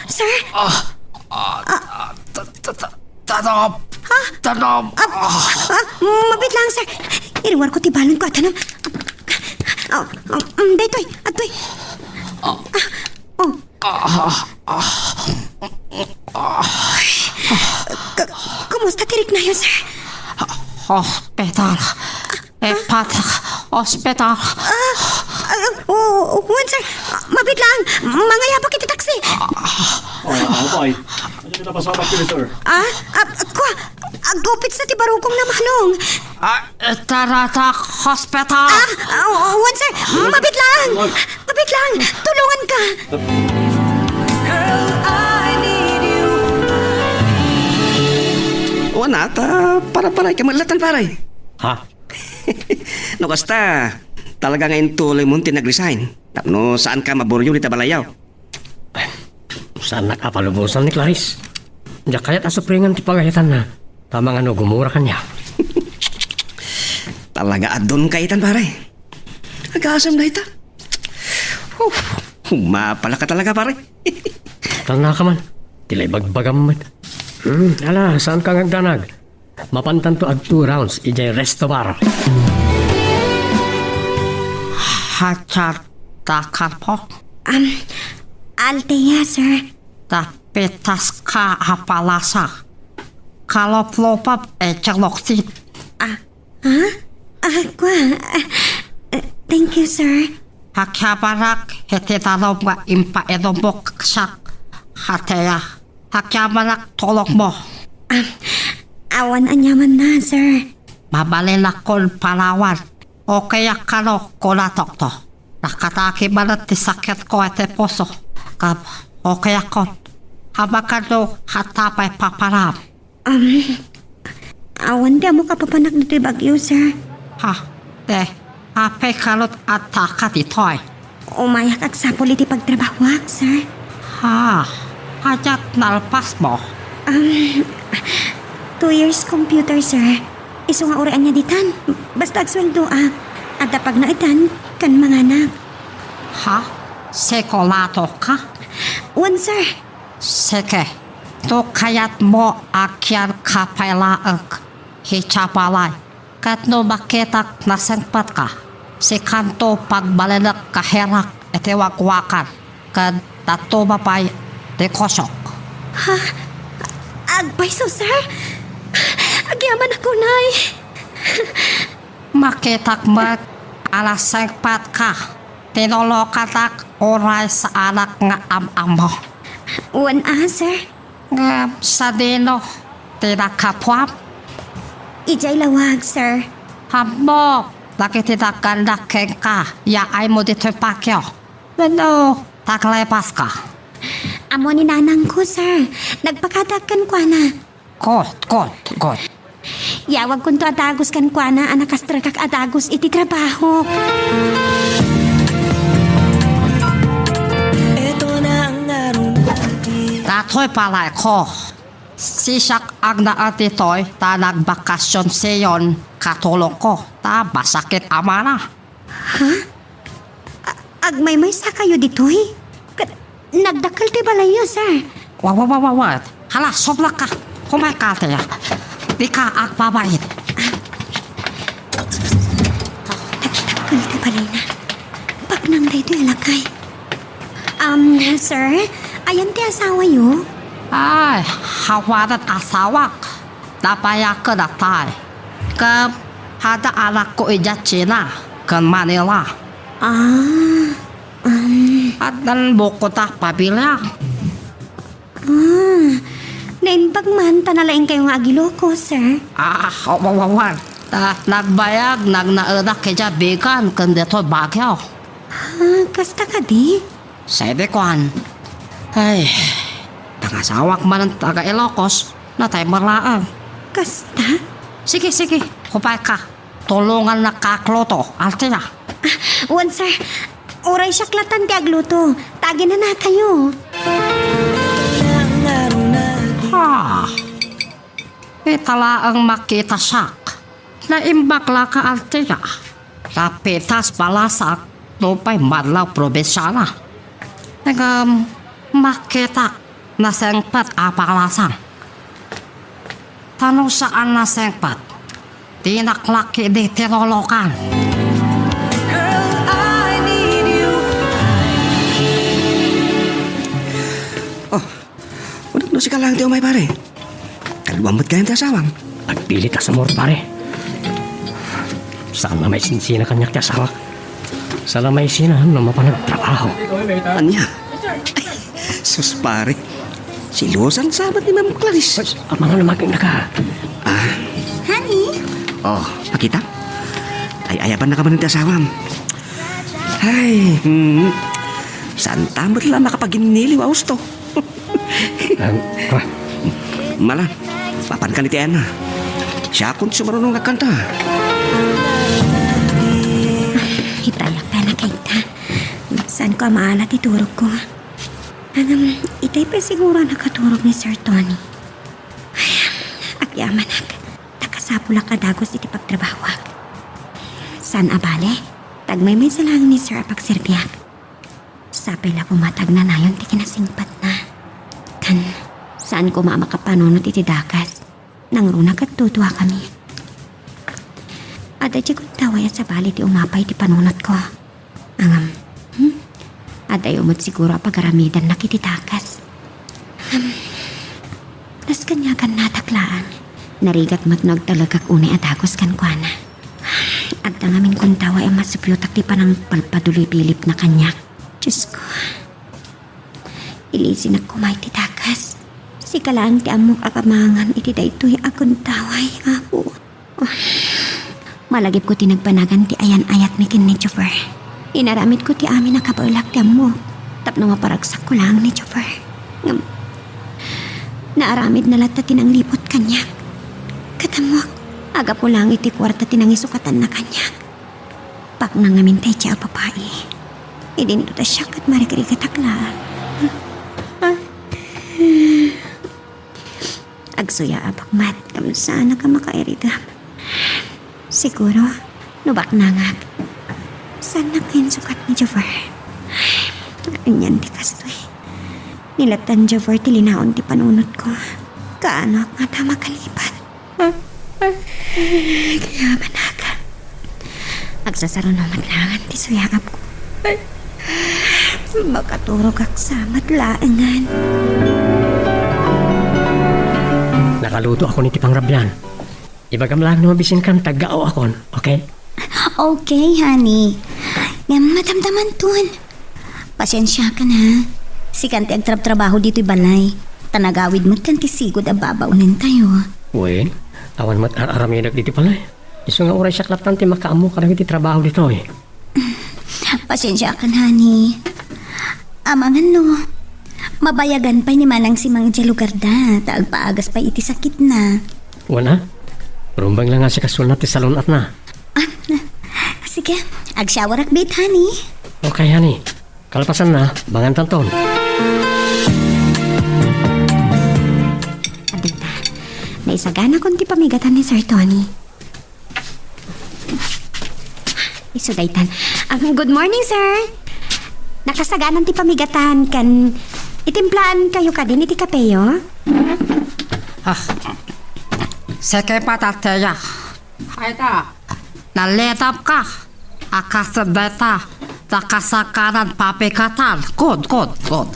Sir? Ah, ah, ah, ta-, ta-, ta-, Tanop! Ha? Tanop! Ah, ah, mabitlang, sir. Iriwarko ti balon ko a tanop. Ah, ah, mm, daytoy, adtoy. Ah, oh. Ah, ah, ah. Ka-, kumusta ti riknayo, sir? Hospital. Ipatak, ospital. Ah, ah, oh, wen, sir. Ah, mabitlang. Mangayapak iti taksi. Ah, ah, bay. Ania ti napasabak ken ni sir? Ah, ah, kua, agupit sa ti barukong na manong. Ah, itaratak hospital. Ah, ah, oh, wen, sir. Mabitlang. Mabitlang. Tulonganka. Girl, I need you. Wen, ta, para, para, ikaw malatan, pare. Ha? No kasta, talaga nga intuloymon ti nag-resign. Tapno saanka maburyo dita balayaw. Saannak a palubosan ni Clarice. Diak kayat a supringan ti pagayatanna. Ta mangano gumura kaniak. Talaga a don ka itan, pare. Agasem dayta. Uf, mapalaka talaga, pare. Talna ka man. Ti la ibagbagam met. Hmm, ala, saanka nga agdanag? Mapantanto ag two rounds idiay resto bar. Hajar ta kalpo? Um, Althea, sir. Ta pitas ka a palasa. Kaloplopap e chaloktit. Ah, ha? Ah, kua. Ah, ah, thank you, sir. Hakiaparak iti darum nga impainumok siak, Althea. Hakiaparak tulongmo. Ah, awan aniamanna, sir. Mabalinakon panawan. Okay ak kano, kuna doktor. Nakataki manen ti sakitko iti puso. Ngem okay akon. Amangan no, ania pay papanam? Um, awan ti ammok a papanak ditoy bagyo, sir. Ha? Te, apay kalot adda ka ditoy? Umayak agsapul iti pagtrabahoak, sir. Ha? Ania ti nalpasmo? Um, two years computer, sir. Isu nga uray ania ditan. Basta agsueldoak. Adda pagnaedan ken manganak. Ha? Sigurado ka? Wen, sir. Sige, no kayatmo, agiyanka pay laeng idiay balay. Ket no makitak nasengpetka, sikanto pagbalinek nga herak iti wakwakan, ket tatuma pay ti kusok. Ha? Agpayso, sir? Agyamanak unay. Makitak met a nasengpetka, tinulokanak uray saanak nga am-ammo. Wen a, sir. Ngem sadino ti nakapuam? Idiay lawag, sir. Ammok dagiti nagannak kenka, yaaymo ditoy patio. Wenno, taglepaska? Ammo ni nanangko, sir. Nagpakadaak kenkuana. Good, good, good. Yawagkonto a dagus kenkuana a nakastrikak a dagus iti trabahok. Datoy balayko. Siak agnaed ditoy ta nagbakasionsion, katulongko ta masakit a mano. Ha? A-, agmaymaysakayo ditoy? Ket nagdakkel ti balayyo, sir. Wa, wa, wa, wa, wa. Hala, sublak ka. Kumayka, ate. Dika agbabain. Nagdakkel ti balayna. Baknang daytoy a lakay. Um, sir, ayan ti asawayo? Ay, awanan asawak. Nabayagen a tay. Ngem adda anakko idiay China ken Manila. Ah, um. Addan bukod a pamilya. Ah, naimbag man ta nalaingkayo nga agiloko, sir. Ah, wa, wa, wa. Ta nagbayag, nagnaedak idiay Vigan ken ditoy Baguio. Ah, kasta kadi? Sede kuan. Ay, pangasawak man ang taga Ilocos, natay marlaang. Kasta? Sige, sige, kupay ka. Tulongannak agluto, Althea. Ah, wen, sir. Uray siak latan ti agluto. Taginanakayo. Ah, ita laeng makita siak. Naimbag la ka, Althea. Napitas balasak nupay madlaw probinsiana. Ngem, makitak nasengpet a balasang. Ta no saan nasengpet, dinak la ketdi tinulokan. Girl, I need you. Oh, kunak no sika laeng ti umay, pare. Kaduam met gayam ti asawam. Nagpilit a sumurot, pare. Saan la maisinsinan kaniak ti asawak. Saan la maisinsinan no mapan agtrabaho. Ania? Sus, pare. Silosan sa met ni Ma'am Clarice. Ay, amangan a makinnaka. Ah. Honey? Oh, makita? Ay, ayabannaka man ti asawam. Ay, hmm. Saan ta met la makapaginniliw a husto? Em, ah. Mala, mapankan iti ayanna. Siakon ti sumaruno nga agkanta. Itayak ta na kayta. Saanko a maala ti turogko. Ngem, itay pay siguro a nakaturog ni Sir Tony. Ay, agyamanak. Ta kasapulak a dagus iti pagtrabahoak. Saan a bale, ta agmaymaysa laeng ni Sir a pagserbiak. Sapay la koma ta agnanayon ti kinasingpetna. Ken, saan koma a makapanunot iti dagas. Nangruna ket tutuakami. Adda diay kuntaway a sabali ti umapay iti panunotko. Ngem, hmm? Addayo met siguro a pagaramidannak iti dagas. Hmm. Nasken nga agannadak laeng. Narigat met no agtalekak unay a dagus kenkuana. Adda ngamin kuntaway a masupiotak ti panangpalpaduloy bilibna kaniak. Diosko. Ilisinak koma iti dagas. Sika laeng ti ammok a kamangan iti daytoy a kuntaway, Apo. Malagipko ti nagbanagan ti ayan-ayatmi ken ni Jover. Inaramidko ti amin a kabaelak ti ammok tapno maparagsakko laeng ni Jover. Ngem, naaramidna latta ti nanglibut kaniak. Ket ammok, agapu laeng iti kuarta ti nangisukatanna kaniak. Paknang ngamin daydiay a babai. Idinto ta siak ket marigrigatak laeng. Agsuyaabak met, ngem saanak a makairigam. Siguro, no baknangak, saannak nga insukat ni Jover. Anian ti kastoy? Ni latta ni Jover ti linaon ti panunotko. Kaanoak ngata makalipat? Kayabanakan. Agsasaruno met laengen ti suyaapko. Makaturogak sa met laengen. Nakalutoakon iti pangrabian. Ibagam laeng no mabisinkan, taggaoakon, okay? Okay, honey. Ngem madamdamanton. Pasiensiakan, ha. Sikan ti agtrabtrabaho ditoy balay. Ta nagawid met kan ti sigud a babaonentayo. Wen, awan met ar-aramidek ditoy balay. Isu nga uray siak latta ti makaammo kadagiti trabaho ditoy. Pasiensiakan, honey. Amangan no, mabayagan pay ni Manang Simang idiay lugarda, ta agpaagas pay iti sakitna. Wen a, rumbeng la nga sikasunna ti salun-atna. Ah, sige, agshowerak bit, honey. Okay, honey. Kalpasanna, bangantanton. Adda, naisaganakon ti pamigatan ni Sir Tony. Isu daytan. Ah, good morning, sir. Nakasaganan ti pamigatan ken itimplaankayo kadin iti kapeyo? Ah, sige, Patateya. Ay ta, nalitab ka. Akas dayta, ta kasaganan pamigatan. Good, good, good.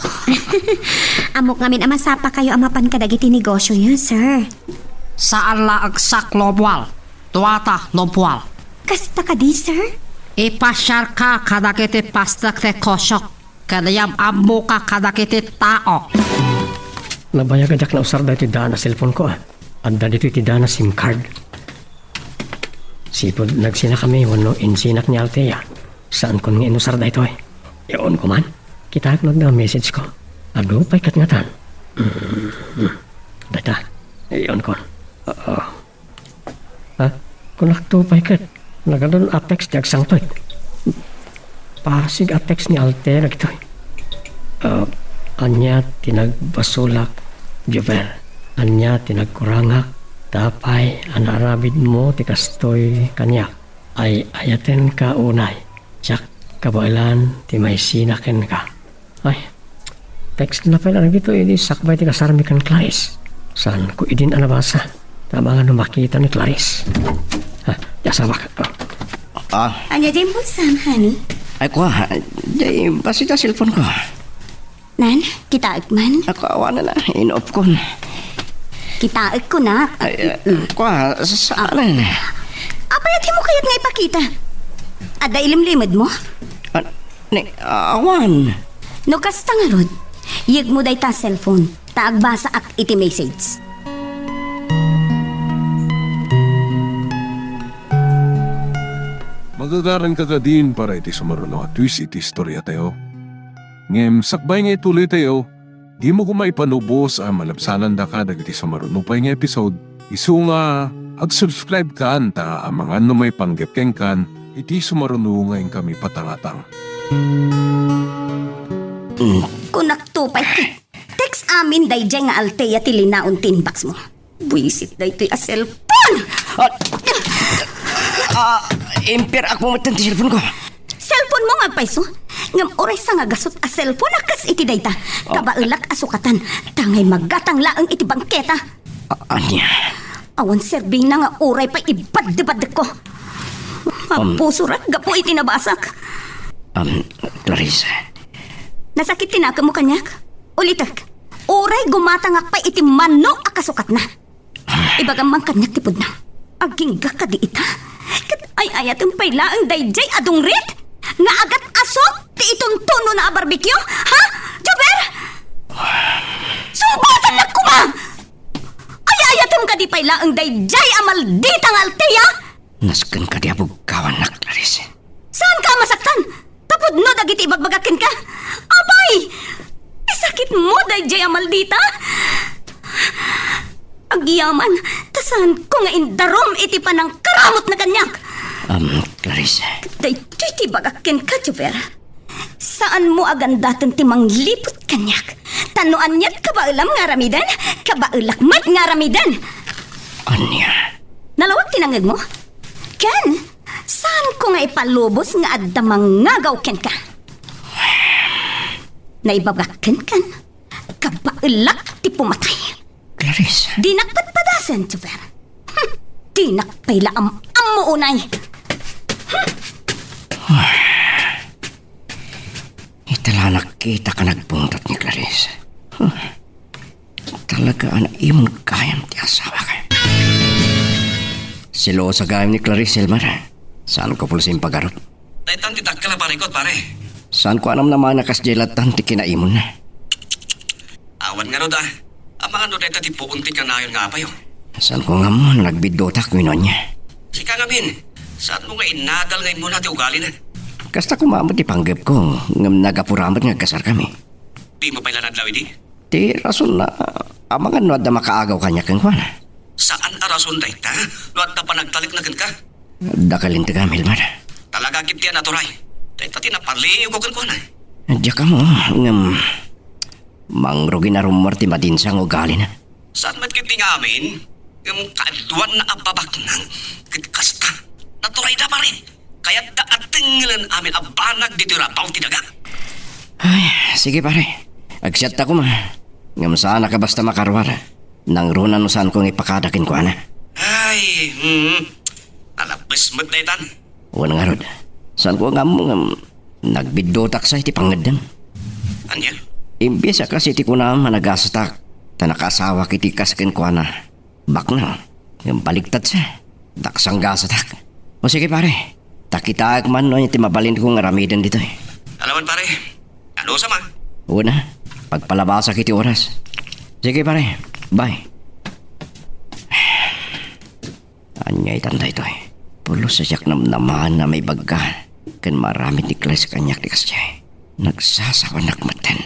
Ammok ngamin a masapakayo a mapan kadagiti negosioyo, sir. Saan la agsaklobual. Duata no bual. Kasta kadi, sir? Ipasiarka kadagiti pastak ti kosok, ken yam-ammoka kadagiti tao. Nabayag a diak nausar daytoy daan a cellphone ko, ah. Adda ditoy ti daan a SIM card. Sipud nagsinakami wenno insinak ni Althea. Saankon nga inusar daytoy. Yaonko man. Kitaek no adda message ko. Adu pay ket ngatan. Mm, mm. Dayta. Yaonkon. Oo. Ha? Kunakto pay ket, nagadun a text ti agsangpet. Pasig a text ni Althea dagitoy. Ah, ania ti nagbasolak, Jovel? Ania ti nagkurangak? Apay a naarabidmo ti kastoy kaniak? Ay-ayatenka unay. Diak kabaelan ti maisina kenka. Ay, text na pala dagitoy idi sakbay ti kasarmi ken Clarice. Saanko idin a nabasa. Ta amangan no makita ni Clarice. Ha, ti asawak. Oh. Ah. Ania diay impulsam, honey? Ay, kua, diay bassit a cellphone ko. Nan, kitaek man? Ako, awan na, in-off ko. Kitaek ko na. Ay, ah, kua, sa-, saan? Apay, adda mo kayat nga ipakita? Adda ilimlimedmo? Ah, ni, awan. No kasta ngarud, yegmo dayta cellphone, ta agbasaak iti message. Magagaranka kadin para iti sumaruno a twist iti istoriatayo. Ngem sakbay nga ituloytayo, dimo koma ipalubos a malabsanandaka dagiti sumaruno pay nga episode, isu nga ag-subscribe kan ta amangan no maipanggep kenkan iti sumaruno nga inkami patangatang. Kunakto pay, text amin daydiay nga Althea ti linaon ti inbox mo. Buisit daytoy a cellphone! Ah, ah, impier-ak mo met ti cellphone ko. Cellphone mo nga agpayso? Ngem uray sangagasut a cellphone a kas iti dayta. Ah. Kabaelak a sukatan, ta ngay magatang laeng iti bangketa. Ah, ania? Awan serbina nga uray pay ibaddebadekko. Um, mapusorak gapu iti nabasak. Um, Clarice. Nasakit ti nakemmo kaniak? Ulitek, uray gumatangak pay iti mano a kasukatna. Ibagam man kaniak ti pudno. Agingga kadi ita? Ket ay-ayatem pay laeng daydiay a dungrit nga agat-asok ti ituntunona a barbecue? Ha? Jover? Sungbatannak koma! Ay-ayatem kadi pay laeng daydiay a maldita nga Althea? Nasken kadi a buggawannak, Clarice. Saanka a masaktan? Ta pudno dagiti ibagbagak kenka. Apay! Isakitmo daydiay a maldita? Agyaman, ta saanko nga indarum iti panangkaramutna kaniak. Um, Clarice. Daytoy ti ibagak kenka, Jover. Saanmo a gandaten ti mangliput kaniak. Ta no aniat kabaelam nga aramiden, kabaelak met nga aramiden. Ania? Nalawag ti nangngegmo? Ken, saanko nga ipalubos nga adda mangngagaw kenka. Naibagak kenkan, kabaelak ti pumatay. Clarice. Dinak padpadasen, Jover. Hmm. Dinak pay la am-ammo unay. Ita la nakkitak a nagbungtot ni Clarice. Huh. Talaga a naimon gayam ti asawak. Selosa gayam ni Clarice, Elmer. Saanko pulsin pagarup. Daytan ti dakkel a barikot, pare. Saanko a namnamana kasdiay lattan ti kinaimonna. Awan ngarud a. Amangan no dayta ti puon ti kanayon nga apayo. Saanko nga ammo no nagbiddutak wenno ania. Sika ngamin, saanmo nga inadal nga immuna ti ugalina? Kasta koma met ti panggepko, ngem nagapura met nga agkasarkami. Dimo pay la nadlaw idi? Ti rasonna, amangan no adda makaagaw kaniak kenkuana. Saan a rason dayta no adda panagtalekna kenka? Dakkel integam, Elmer. Talaga ketdi a naturay. Dayta ti napaliyewko kenkuana. Diak ammo, ngem mangrugi a rummuar ti madinsa nga ugalina. Saan met ketdi nga amin? Ngem kaaduanna a babaknang ket kasta. Naturayda, pare. Kayatda a dengngelen amin a banag ditoy rabaw ti daga. Ay, sige, pare. Agsiatta koma. Ngem saanak a basta makaruar. Nangruna no saanko nga ipakada kenkuana. Ay, hmm. Nalabbes met daytan. Wen ngarud, saanko nga ammo ngem nagbiddutak sa iti pangngeddeng. Ania? Imbes a kas iti kunam a nagasatak, ta nakaasawak iti kas kenkuana. Baknang, ngem baliktad sa. Daksang gasatak. O sige, pare, ta kitaek man no ania ti mabalinko nga aramiden ditoy. Alawan, pare. Anusam a? Wen a, pagpalabasak iti oras. Sige, pare. Bye. Ania itan daytoy? Pulos a siak namnamaen a maibagga ken maaramid ni Clarice kaniak ti kasdiay. Nagsasawanak metten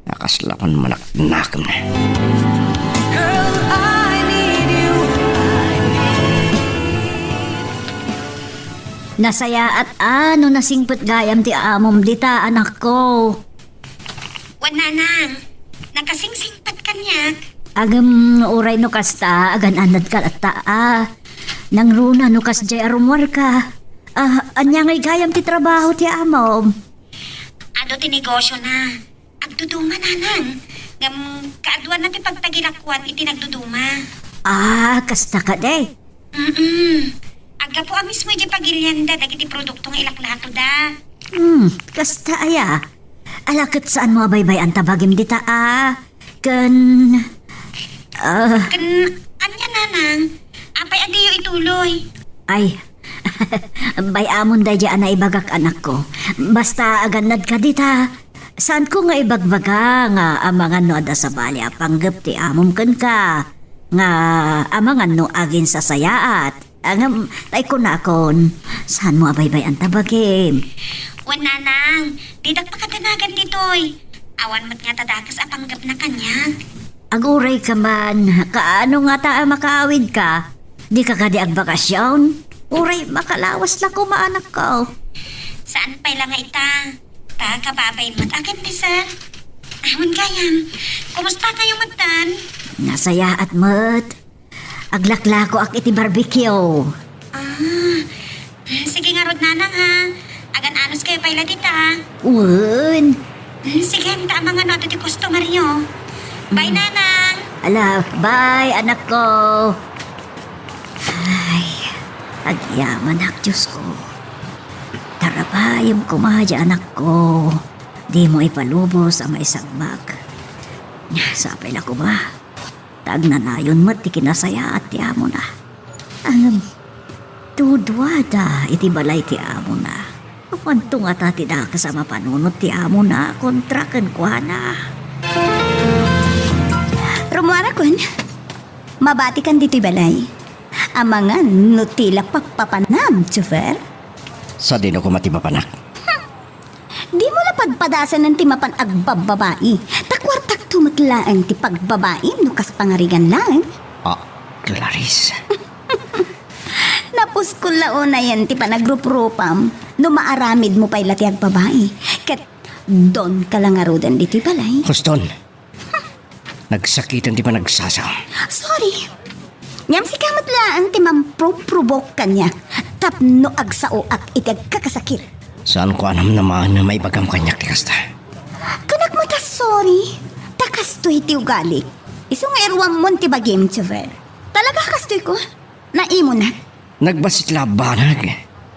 a kasla manaknakemna. Girl, I need you. Nasayaat a no nasingpet gayam ti amom dita, anakko. Wen, nanang, nakasingsingpet kaniak. Agem, uray no kasta, agan-anadka latta a. Nangruna no kasdiay a rummuarka. Ah, ania ngay gayam ti trabaho ti amom? Adu ti negosiona. Agduduma, nanang. Ngem kaaduanna ti pagtagilakuan iti nagduduma. Ah, kasta kadi? Mm-mm. Aggapu a mismo idiay pagilianda dagiti produkto nga ilaklatoda. Hmm, kasta aya? Ala ket saanmo a baybay-an ta bagim dita a? Ken, ah, Ken ania, nanang? Apay a diyo ituloy? Ay, bay-amon daydiay a naibagak, anakko. Basta agannadka dita, saanko nga ibagbaga nga amangan no adda sabali a panggep ti amom kenka, nga amangan no aginsasayaat. Ngem, tay kunakon, saanmo a baybay-an ta bagim? Wen, nanang, didak pakadanagan ditoy. Awan met ngata dakes a panggepna kaniak. Agurayka man, kaano ngata a makaawidka? Dika kadi agbakasion? Uray makalawas la koma, anakko. Saan pay la nga ita? Ta kababay met a ken ni sir. Awan gayam. Kumusta kayo metten? Nasayaat met. Aglaklakoak iti barbecue. Ah, sige ngarud, nanang, ha. Agan-anos kayo pay la dita. Wen. Sige, ta amangan no adu ti customer yo. Bye, nanang. Ala, bye, anakko. Ay, agyamanak, Diosko. Tarabayem koma diay anakko. Dimo ipalubos a maisagmak. Sapay la koma. Ta agnanayon met ti kinasayaat ti amona. Ngem, duduada iti balay ti amona. Awanto ngata ti dakes a mapanunot ti amona kontra kenkuana. Rummuarakon, mabatikan ditoy balay. Amangan no ti la pappapanam, chauffeur? Sadino koma ti mapanak? Dimo la padpadasanen ti mapan agbabbabai, ta kuartakto met laeng ti pagbabaim no kas pangarigan laeng. Ah, Clarice. Napuskol la unayen ti panagruprupam no maaramidmo pay la ti agbabai, ket donka la ngaruden ditoy balay. Huston. Nagsakiten ti panagsasao. Sorry. Ngem sika met laeng ti mampruprovok kaniak tapno agsaoak iti agkakasakit. Saanko a namnamaen a maibagam kaniak ti kasta. Kunak met a sorry. Ta kastoy ti ugalik. Isu nga iruammon ti bagim, chauffeur. Talaga kastoyko. Naimunak. Nagbassit la a banag.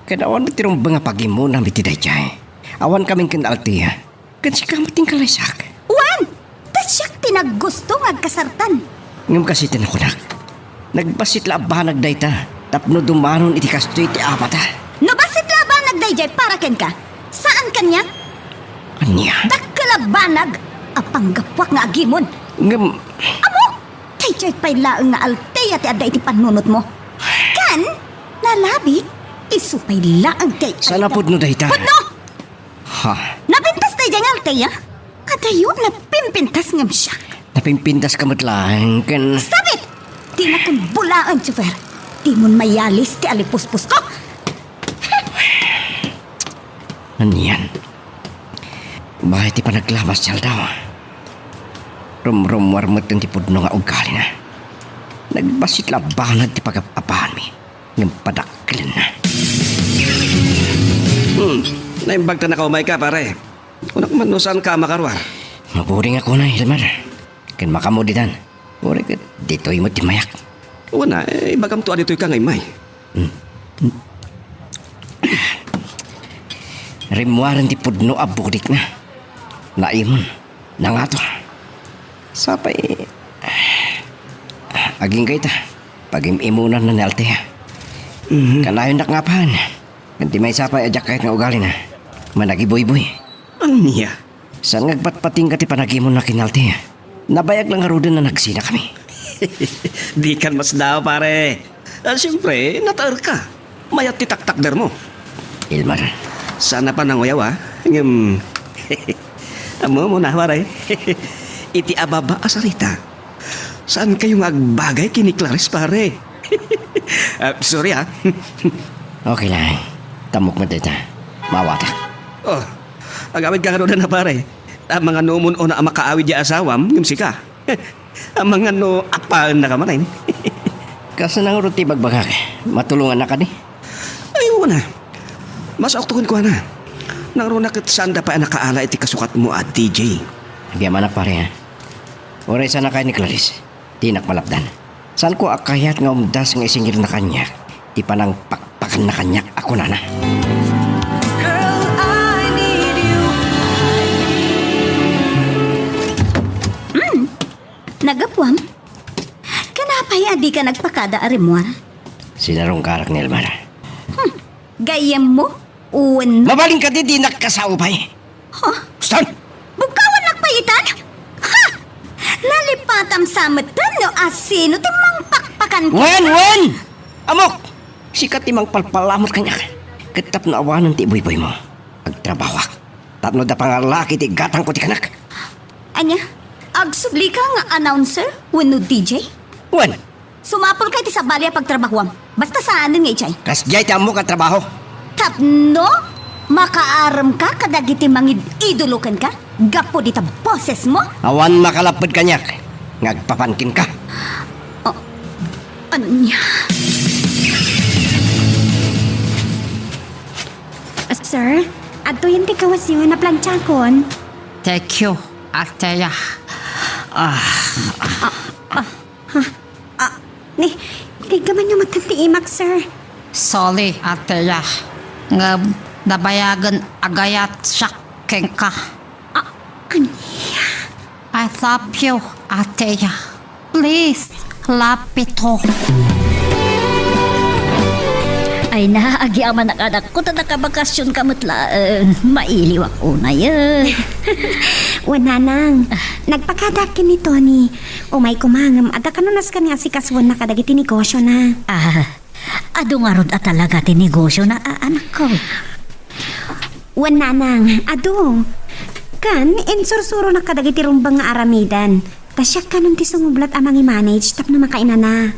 Ket awan ti rumbeng a pagimunam iti daydiay. Awan kamin ken Althea. Ken sika met ti inkalaysak. Wen! Ta siak ti naggusto nga agkasartan. Ngem kas iti nakunak, nagbassit la a banag dayta tapno dumanon iti kastoy ti amata. No bassit la a banag daydiay para kenka, saan kaniak? Ania? Dakkel a banag a panggapuak nga agimon. Ngem Amo, daydiay pay laeng nga Althea ti adda iti pannunotmo. Ken, nalabit, isu pay laeng ti... Saan a pudno dayta? Pudno! Ha? Napintas daydiay nga Althea? Adayo, napimpintas ngem siak. Napimpintaska met laeng ken... Stop it! Dinakon bulaen, chauffeur. Dimon mayalis ti alipuspusko. Anian? Baet ti panaglamas ti aldaw. Rumrummuar metten ti pudno nga ugalina. Nagbassit la a banag ti pagap-apaanmi ngem padakkelenna. Hmm, naimbag ta nakaumayka, pare. Kunak man no saanka a makaruar. Maburing a kunam, Elmer. Ken makaammo ditan. Uray ket ditoy met ti mayak. Wen a, eh, ibagamto a ditoyka nga immay. Hmm. Rimmuaren ti pudno a budikna. Naimon. Nangato. Sapay, agingga ita, pagim-imonanna ni Althea. Mhm. Kanayonnak nga apaen. Ken ti maysa pay a diak kayat nga ugalina, managibuybuy. Ania? Saan nga agpatpatingga ti panagimonna ken Althea? Nabayag la ngaruden a nagsinakami. Dikan masdaaw, pare. Ah, siempre, nataerka. Mayat ti taktakdermo. Elmer. Saan a pananguyaw, ah. Ngem, ammom, pare. Iti ababa a sarita, saankayo nga agbagay ken ni Clarice, pare. Ah, sorry, ah. Okay lang. Tammok met dayta. Maawatak. Oh, agawidka ngaruden a, pare. Amangan no umuna a makaawid ti asawam, ngem sika. Amangan no apaennaka manen. Kasano ngarud ti ibagbagak? Matulongannak kadi? Ay, wen a. Masaokto kenkuana. Nangruna ket saanda pay a nakaala iti kasukatmo a D J. Agyamanak, pare, ha? Uray saan a kayat ni Clarice, dinak malapdan. Saanko a kayat nga umdas nga isingirna kaniak ti panangpakpakanna kaniak a kunana. Girl, I need you. Hmm. Naggapuam? Ken apay a dika nagpakada a rimmuar? Sinarungkarak ni Elmer. Hmm. Gayyemmo? Wenno? Mabalin kadi, dinak kasao pay. Ha? Stan! Bugkawannak pay itan? Ha! Nalipatam sa metten no asino ti mangpakpakan ken... Wen, wen! Ammok! Sika ti mangpalpalamut kaniak. Ket tapno awanen ti ibuyboymo, agtrabahoak. Tapno adda pangalaki ti igatangko ti kanak. Ania? Agsublika nga announcer wenno D J? Wen. Sumapulka iti sabali a pagtrabahoam. Basta saanen nga idiay. Kasdiay ti ammok a trabaho. Tapno makaaremka kadagiti mangid-idolo kenka gapu dita bosesmo? Awan makalapped kaniak nga agpapan kenka. Oh, ania? Sir, adtoyen ti kawesyo, naplantsaakon. Thank you, Althea. Ah, Ah, ah, ni, tiggamanyo metten ti imak, sir. Sorry, Althea. Ngem nabayagen agayat siak kenka. Ah, ania? I love you, Althea. Please, love me too. Ay na, agyamanak, anakko, ta nakabakasionka met laeng. Mailiwak unay, eh. Wen, nanang, nagpakadaak ken ni Tony. Umay koma ngem adda kano nasken nga asikasuenna kadagiti negosiona. Ah, adu ngarud a talaga ti negosiona, a, anakko? Wen, nanang, adu. Ken insursuronak kadagiti rumbeng nga aramiden. Ta siak kanon ti sumublat a mangi-manage tapno makainana.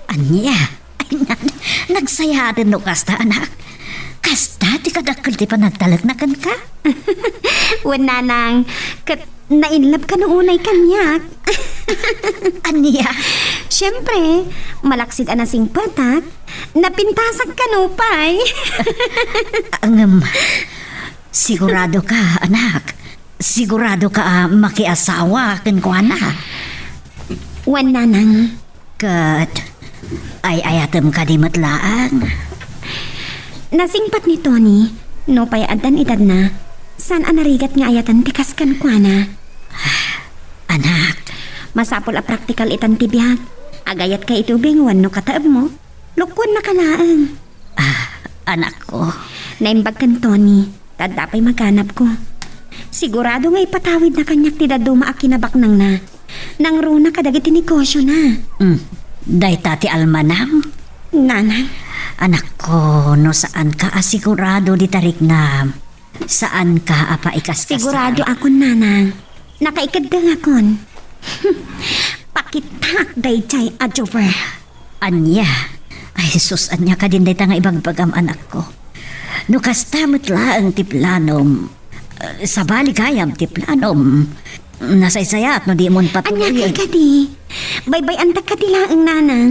Ania? Ay, nan-, nagsayaaten no kasta, anak. Kasta ti kadakkel ti panagtalekna kenka. Wen, nanang, ket na-in love kano unay kaniak. Ania? Siempre, malaksid a nasingpetak, napintasak kano pay. Ngem, sigurado ka, anak? Sigurado ka a makiasawa kenkuana? Wen, nanang. Ket, Ay-ayatem kadi met laeng? Nasingpet ni Tony, nupay addan edadna, saan a narigat nga ayaten ti kas kenkuana. Anak. Masapul a praktikal itan ti biag. Agayatka iti ubing wenno kataebmo. Lukkuannaka laeng. Ah, anakko. Naimbag ken Tony, ta adda pay maganabko. Sigurado nga ipatawidna kaniak ti dadduma a kinabaknangna. Nangruna kadagiti negosiona. Hmm, dayta ti almanang? Nanang. Anakko, no saanka a sigurado dita riknam, saanka a paikaskas. Sigurado akon, nanang. Nakaikeddeng akon. Pakitaak daydiay a Jover. Ania? Ay, sus, ania kadin dayta nga ibagbagam, anakko? No kasta met laeng ti planom, eh, sabali gayam ti planom, nasaysayaat no dimon patuloyen. Ania kadi? Baybay-antak kadi laeng, nanang.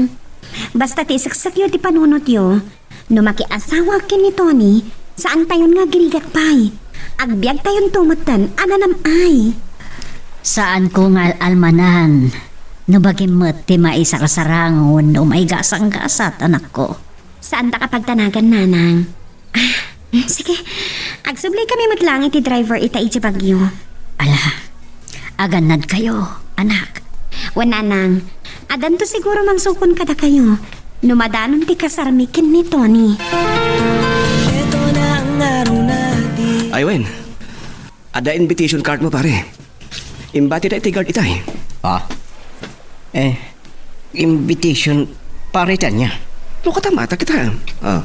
Basta ti iseksekyo ti panunotyo, no makiasawa ken ni Tony, saantayon nga agrigat pay. Agbiagtayonto metten a nanam-ay. Saanko nga al-almanan no bagim met ti maisarsarangon o maigasanggasat, anakko. Saandak a pagtanagan, nanang. Ah, sige. Agsubli kami met laeng iti driver ita iti Baguio. Ala, agannad kayo, anak. Wen, nanang, addanto siguro mangsukon kadakayo no madanon ti kasarmi ken ni Tony. Ay, wen. Adda invitation card mo, pare. Imbatida iti guard itay. Ah. Eh, invitation para iti ania? No, katamata kita. Ah.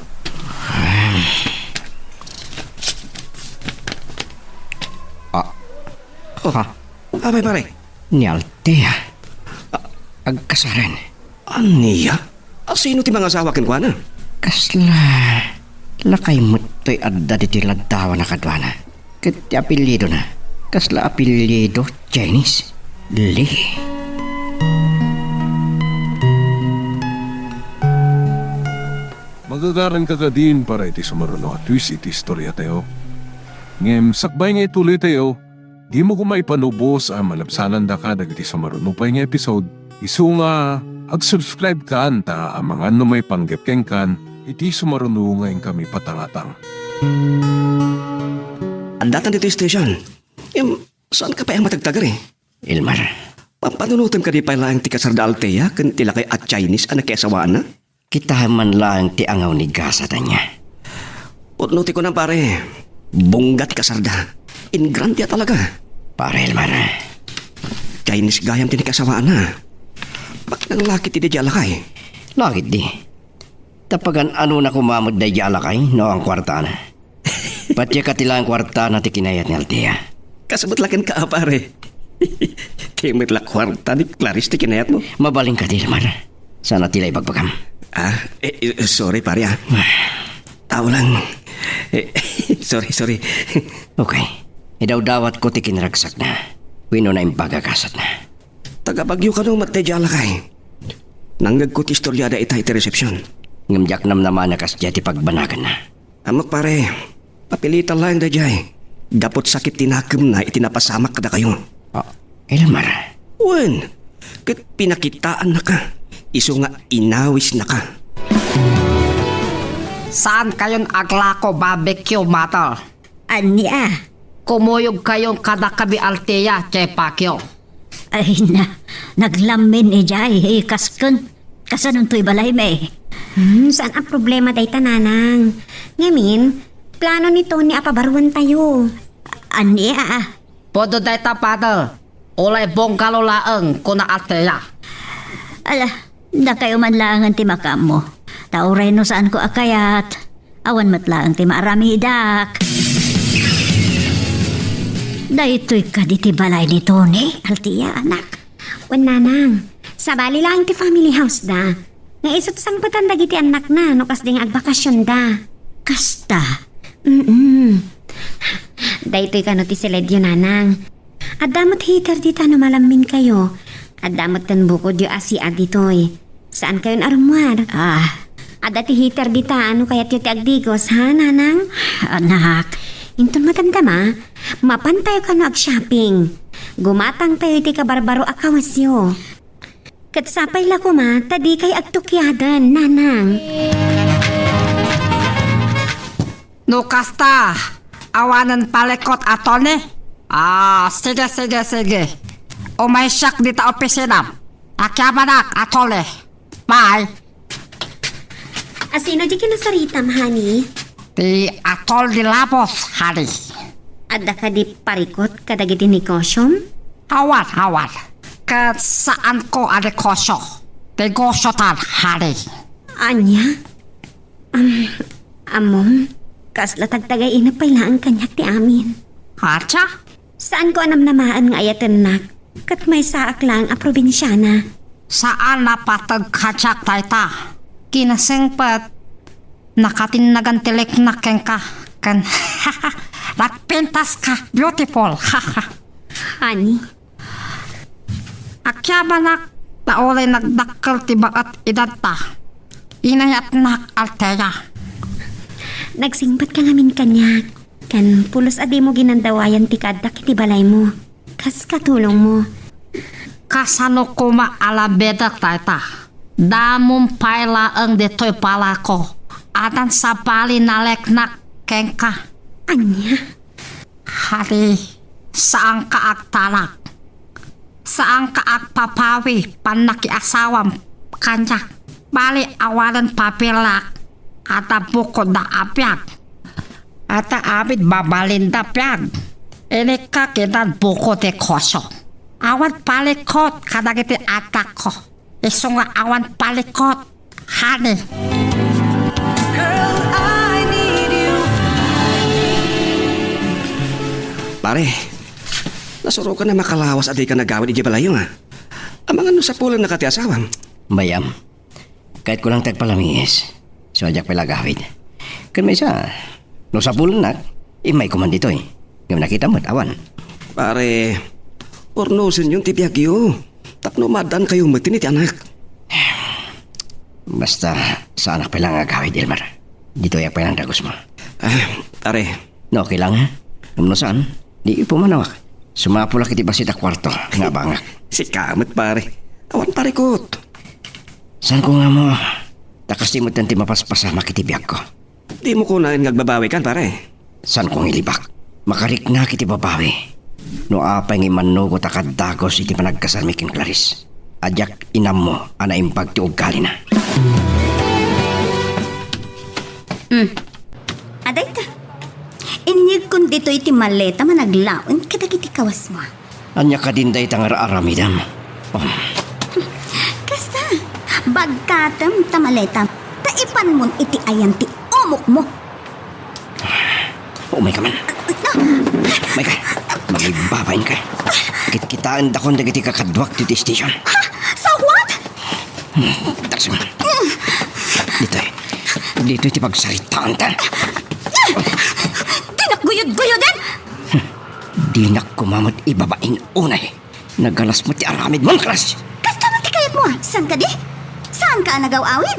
Ah. Oh. Ah. Apay, pare? Ni Althea. Ah. Agkasaren. Ania? A, sino ti mangasawa kenkuana? Kasla lakay met toy adda ditoy laddawan a kaduana. Ket ti apelyidona, kasla apelyido Chinese. Lee. Magagaranka kadin para iti sumaruno a twist iti istoriatayo. Ngem sakbay nga ituloytayo, dimo koma ipanubos a malabsanandaka dagiti sumaruno pay nga episode, isu nga agsubscribe kan ta amangan no maipanggep kenkan iti sumaruno nga inkami patangatang. Addatan ditoy station. Em, saanka pay a matagtagari? Elmar. Pampanunotem kadi pay laeng ti kasarda Althea ken ti lakay a Chinese a nakiasawaanna? Kitaem man laeng ti angaw ni gasat ania. Pudno ti kunam, pare. Bongga ti kasarda. Ingrande a talaga. Pare Elmar. Chinese gayam ti nakiasawaanna. Baknang lakay ti daydiay a lakay. Lakay di. Ta pagan-anona koma met daydiay a lakay no ang kuartana. Patiek a ti laeng kuartana ti kinayat ni Althea. Kasubot la kenka a, pare. Ti met la kuarta ni Clarice ti kinayatmo. Mabalin kadi, Elmar. Saan a ti la ibagbagam. Ah, eh, eh, sorry, pare, ah. Tao lang. Eh, sorry, sorry. Okay. Idawdawatko ti kinragsakna. Wenno naimbag a gasatna. Taga Baguio kano met daydiay a lakay? Nangngegko ti istoriada ita iti resepsiyon. Ngem diak namnama a kasdiay ti pagbanaganna. Ammok, pare, papilitan laeng daydiay. Gapu ti sakit ti nakemna iti napasamak kadakayo. Ah, Elmar. Wen, ket pinakitaannaka. Isu nga inawisnaka. Saan kayon aglako, barbecue mother? Ania? Kumuyog kayon kadakami Althea, Che Pacquiao. Ay na, naglammin idiay, eh, kasken. Kasanonto ibalaymi? Hmm, saan a problema dayta, nanang. Ngamin, plano ni Tony a pabaruentayo. Ania, ah? Pudno dayta, father. Ulay bungalow laeng, kuna Althea. Ala, dakayo man laengen ti makaammo. Ta uray no saanko a kayat, awan met laeng ti maaramidak. Daytoy kadi ti balay ni Tony, Althea, anak? Wen, nanang, sabali laeng ti family house da. Nga isut' sangpetan dagiti annakna no kasdi nga agbakasionda. Kasta? Mm. Daytoy kano ti siledyo, nanang. Adda met heater dita no malammin kayo. Adda met ten bukodyo a siad ditoy. Saan kayon a rummuar? Ah. Adda ti heater dita no kayatyo ti agdigos, ha, nanang? Anak. Inton madamdama, mapantayo kano ag-shopping. Gumatangtayo iti kabarbaro a kawesyo. Sapay la koma ta dikay agtukiaden, Nanang. No kasta, awanen palikot a Tony? Ah, sige, sige, sige. Umaysiak dita opisinam. Akiabanak, attorney. Bye. Asino di kinasaritam, honey? Ti attorney Labos, honey. Adda kadi parikot kadagiti negosiom? Awan, awan. Ket saanko a negosio. Negosiotan, honey. Ania? Um, ammom, kasla tagtagayinep pay laeng kaniak ti amin. Acha? Saanko a namnamaen nga ayatennak, ket maysaak laeng a probinsiana. Saan a pateg kadiak dayta. Kinasingpet, nakatinnagan ti leknak kenka, ken nagpintaska, beautiful. Honey, Akiabanak ta uray nagdakkel ti baet edadta. Inayatnak, Althea. Nagsingpetka ngamin kaniak, ken pulos a dimo ginandawayan ti kaaddak iti balaymo. Kas katulongmo. Kasano koma a labidak dayta? Damom pay laeng ditoy balako. Addan sabali naleknak kenka. Ania? Honey, saanka agtalak. Saanka agpapawi pannakiasawam kaniak. Bali, awanen papelak, adda bukodda a biag. Adda amin mabalinda biag. Inikka kinan buko ti koso. Awan palikot kadagiti addakko. Isu nga awan palikot, honey. Girl, I need you. Pare, nasurokan a makalawas a dika nagawid idiay balayyo, a. Amangan no sapulennaka ti asawam. Bay-am, kayatko lang ti agpalamiis. Isu a diak pay la agawid. Ken maysa, no sapulennak, immayko man ditoy. Ngem nakitam met, awan. Pare, purnosenyon ti biagyo. Tapno maaddaankayo met iti anak. Basta, saanak pay la nga agawid, Elmer. Ditoyak pay la nga dagusmo. Ah, pare. No, okay lang, ha? Ngem no saan, di pumanawak. Sumapulak iti bassit a kuarto nga abangak. Sika met, pare. Awan parikot. Saanko nga ammo, ta kas di met ti mapaspasamak iti biagko. Dimo kunaen nga agbabawikan, pare? Saanko nga ilibak. Makariknak iti babawi. No apay nga immannugot a kaddagus iti panagkasarmi ken Clarice, a diak inammo a naimbag ti ugalina. Hmm. Adayta. Inyegkon ditoy ti maleta a naglaen kadagiti kawasmo. Ania kadin dayta nga ar-aramidem? Oh. Kasta, bagkatem ta maletam, ta ipanmon iti ayan ti umokmo. Umayka man. Umayka. Mangibbabainka. Kitkitaendakon dagiti kakaduak ditoy station. Ha? So what? Hmm, taksem. Ditoy. Ditoy ti pagsaritaanta. Dinak guyod-guyoden! Dinak koma met ibabain unay. Nagalas met ti aramidmo, Clarice. Kasta met ti kayatmo, a? Saan kadi? Saanka a nagaw-awid?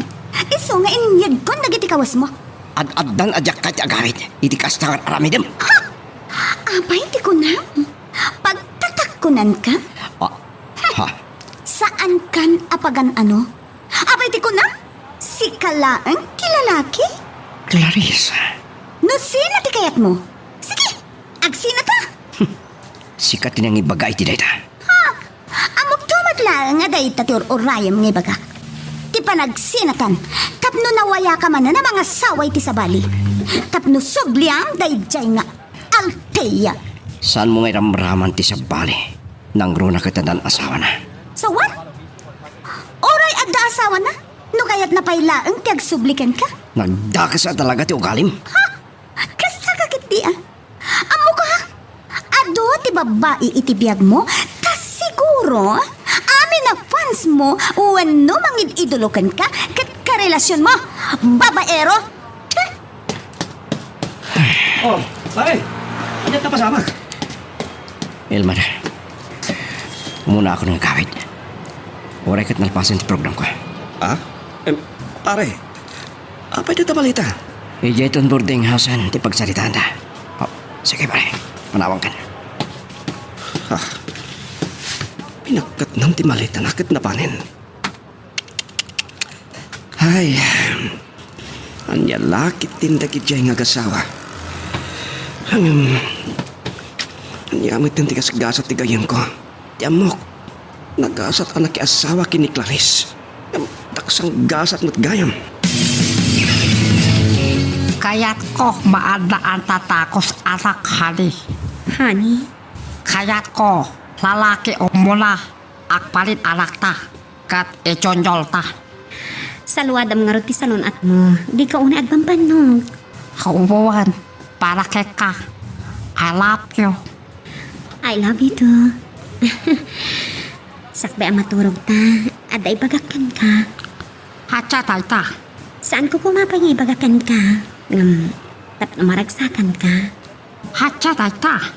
Isu nga inyegkon dagiti kawasmo. Ad-addan a diak kayat ti agawid iti kasta nga aramidem. Ha? Apay ti kunam? Pagtatakkunanka? Ah, ha? Saankan a pagan-ano? Apay ti kunam? Sika laeng ti lalaki? Clarice. No sino ti kayatmo? Sige, agsinata! Sika ti nangibaga iti dayta. Ha? Ammokto met laeng nga dayta ti ur-urayem nga ibagak. Ti panagsinatan, tapno nawayaka manen a mangasawa iti sabali. Tapno subliam daydiay nga Althea. Saanmo nga iramraman ti sabali? Nangruna ket addan asawana. So what? Uray adda asawana? No kayatna pay laeng ti agsubli kenka? Nagdakes a talaga ti ugalim. Ha? Kasta ka ketdi, a? Ammok a? Adu ti babbai iti biagmo, ta siguro, amin a fansmo wenno mangid-idolo kenka ket karelasionmo. Babaero! Oh, pare! Ania ti napasamak? Elmer, umuna ako nga agawid. Uray ket nalpasen ti programko. Ah? Em, pare, apay dayta maleta? Idiay ton boarding house-en ti pagsaritaanda. Oh, sige, pare. Panawankan. Ah. Pinakkatnam ti maletana ket napanen. Ay, ania la ketdin dagidiay nga agasawa? Ngem, ania met ti gasgasat ti gayyemko? Ti ammok, nagasat a nakiasawa ken ni Clarice. Ngem, daksang gasat met gayam. Kayatko maadaan ta takos, anak, honey. Honey? Kayatko, lalaki umuna, agbalin anakta, ket idionyolta. Saluadam ngarud ti salun-atmo. Dika unay agbambannog. Wen, para kenka. I love you. I love you too. Sakbay a maturogta, adda ibagak kenka. Hatia dayta? Saanko koma pay nga ibaga kenka. Ngem, tapno maragsakanka. Hatia dayta?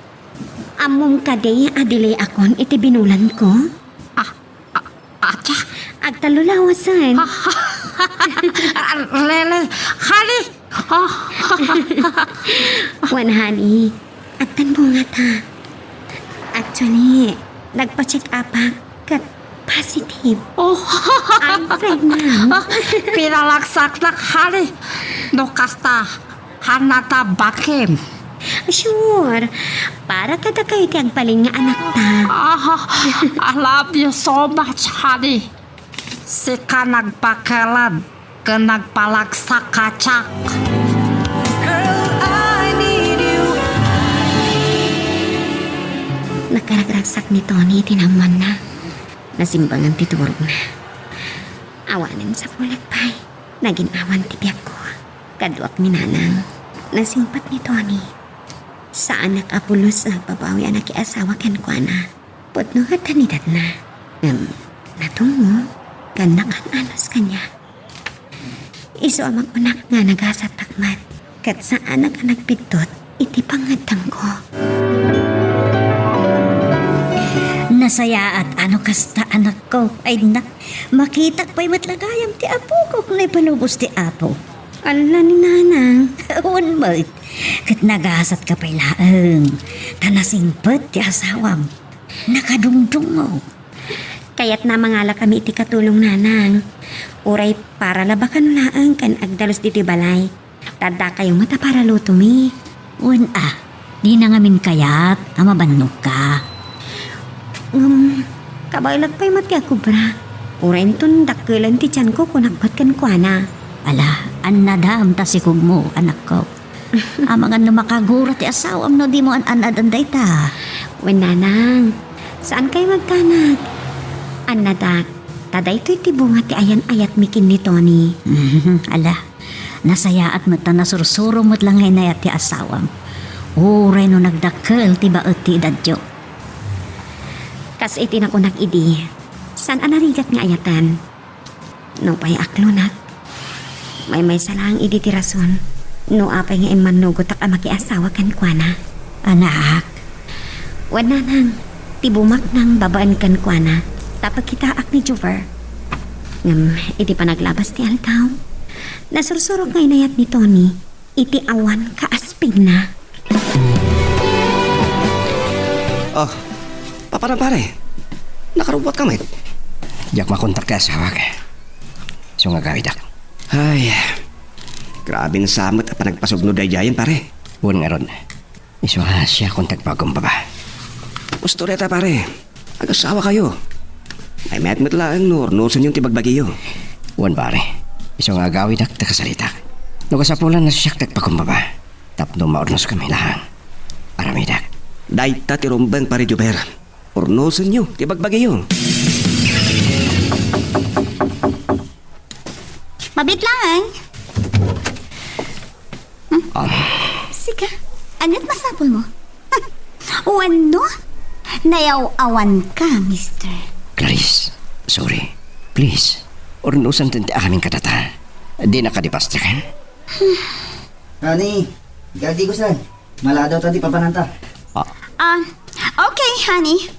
Ammom kadi a diliakon iti binulanko? Ah, ah, hatia? Agtallo lawasen. Ah, really? Honey? Ah. Wen, honey, addan bungata. Actually, nagpa-check up ak ket positive. Oh. I'm pregnant. Pinalagsaknak, honey. No kasta, haanna ta bakim. Sure. Para kadakayo ti agbalin nga anakta. Ah, I love you so much, honey. Sika nagpakeled ken nagpalagsak a tiak. Girl, I need you. Nakaragragsak ni Tony iti naammoanna. Nasimbangan ti turogna. Awanen sa kulag pay. Nagin-awan ti biagko. Kaduak ni Nanang. Nasingpet ni Tony. Saanak a pulos nga agbabawi a nakiasawa kenkuana. Pudno ngata ni tatna. Ngem, natungog, ken nakan-anos kaniak. Isu a makunak nga nagasattak met, ket saanak a nagbiddut iti pangngeddengko. Nasayaat a no kasta, anakko. Ay na, makitak pay met la gayam ti apokok no ipalubos ti Apo. Ala ni Nanang. Wen met, ket nagasatka pay laeng, ta nasingpet ti asawam. Nakadungdungngo. Kayatna mangalakami iti katulong, Nanang. Uray para labakan laeng ken agdalus ditoy balay. Ta addakayo met a paralutomi. Wen a, dina ngamin kayat a mabannogka. Ngem, kabaelak pay met ti akubra. Uray inton dakkelen ti tianko, kunak met kenkuana. Ala, annadam ta sikogmo, anakko. Amangan no makagura ti asawam no dimo an-annadan dayta. Wen, Nanang, saankayo nga agdanag. Annadak, ta daytoy ti bunga ti ayan-ayatmi ken ni Tony. Mhm, ala, nasayaat met ta nasursuro met la nga inayat ti asawam. Uray no nagdakkel ti baet ti edadyo. Kas iti nakunak idi, saan a narigat nga ayaten. Nupay aklonak, maymaysa laeng idi ti rason no apay nga immannugotak a makiasawa kenkuana. Anak. Wen, Nanang, tibumaknang babaen kenkuana, ta pagkitaak ni Jover. Ngem, iti panaglabas ti aldaw, nasursurok nga inayat ni Tony iti awan kaaspingna. Oh, papanam, pare? Nakarubbuatka met? Diak makontak ti asawak. Isu nga agawidak. Ay, grabe nga samet a panagpasugno daydiayen, pare. Wen ngarud, isu a siakon ti agpakumbaba. Usto dayta, pare. Agasawakayo. Maymayat met laeng no urnosenyon ti bagbagiyo. Wen, pare. Isu nga agawidak ti kasaritak. No kasapulan, siak ti agpakumbaba. Tapno maurnoskami laeng. Aramidek. Dayta ti rumbeng, Pare Jover. Urnosenyo ti bagbagiyo. Mabit laeng. Hmm? Ah. Sika, ania't masapulmo? Wenno, nayaw-awanka, mister? Clarice, sorry. Please, urnosanten ti amin kadata. Dina kadi pastiken? Honey, gadi ko san. Maladawta ti papananta. Ah. Ah, okay, honey.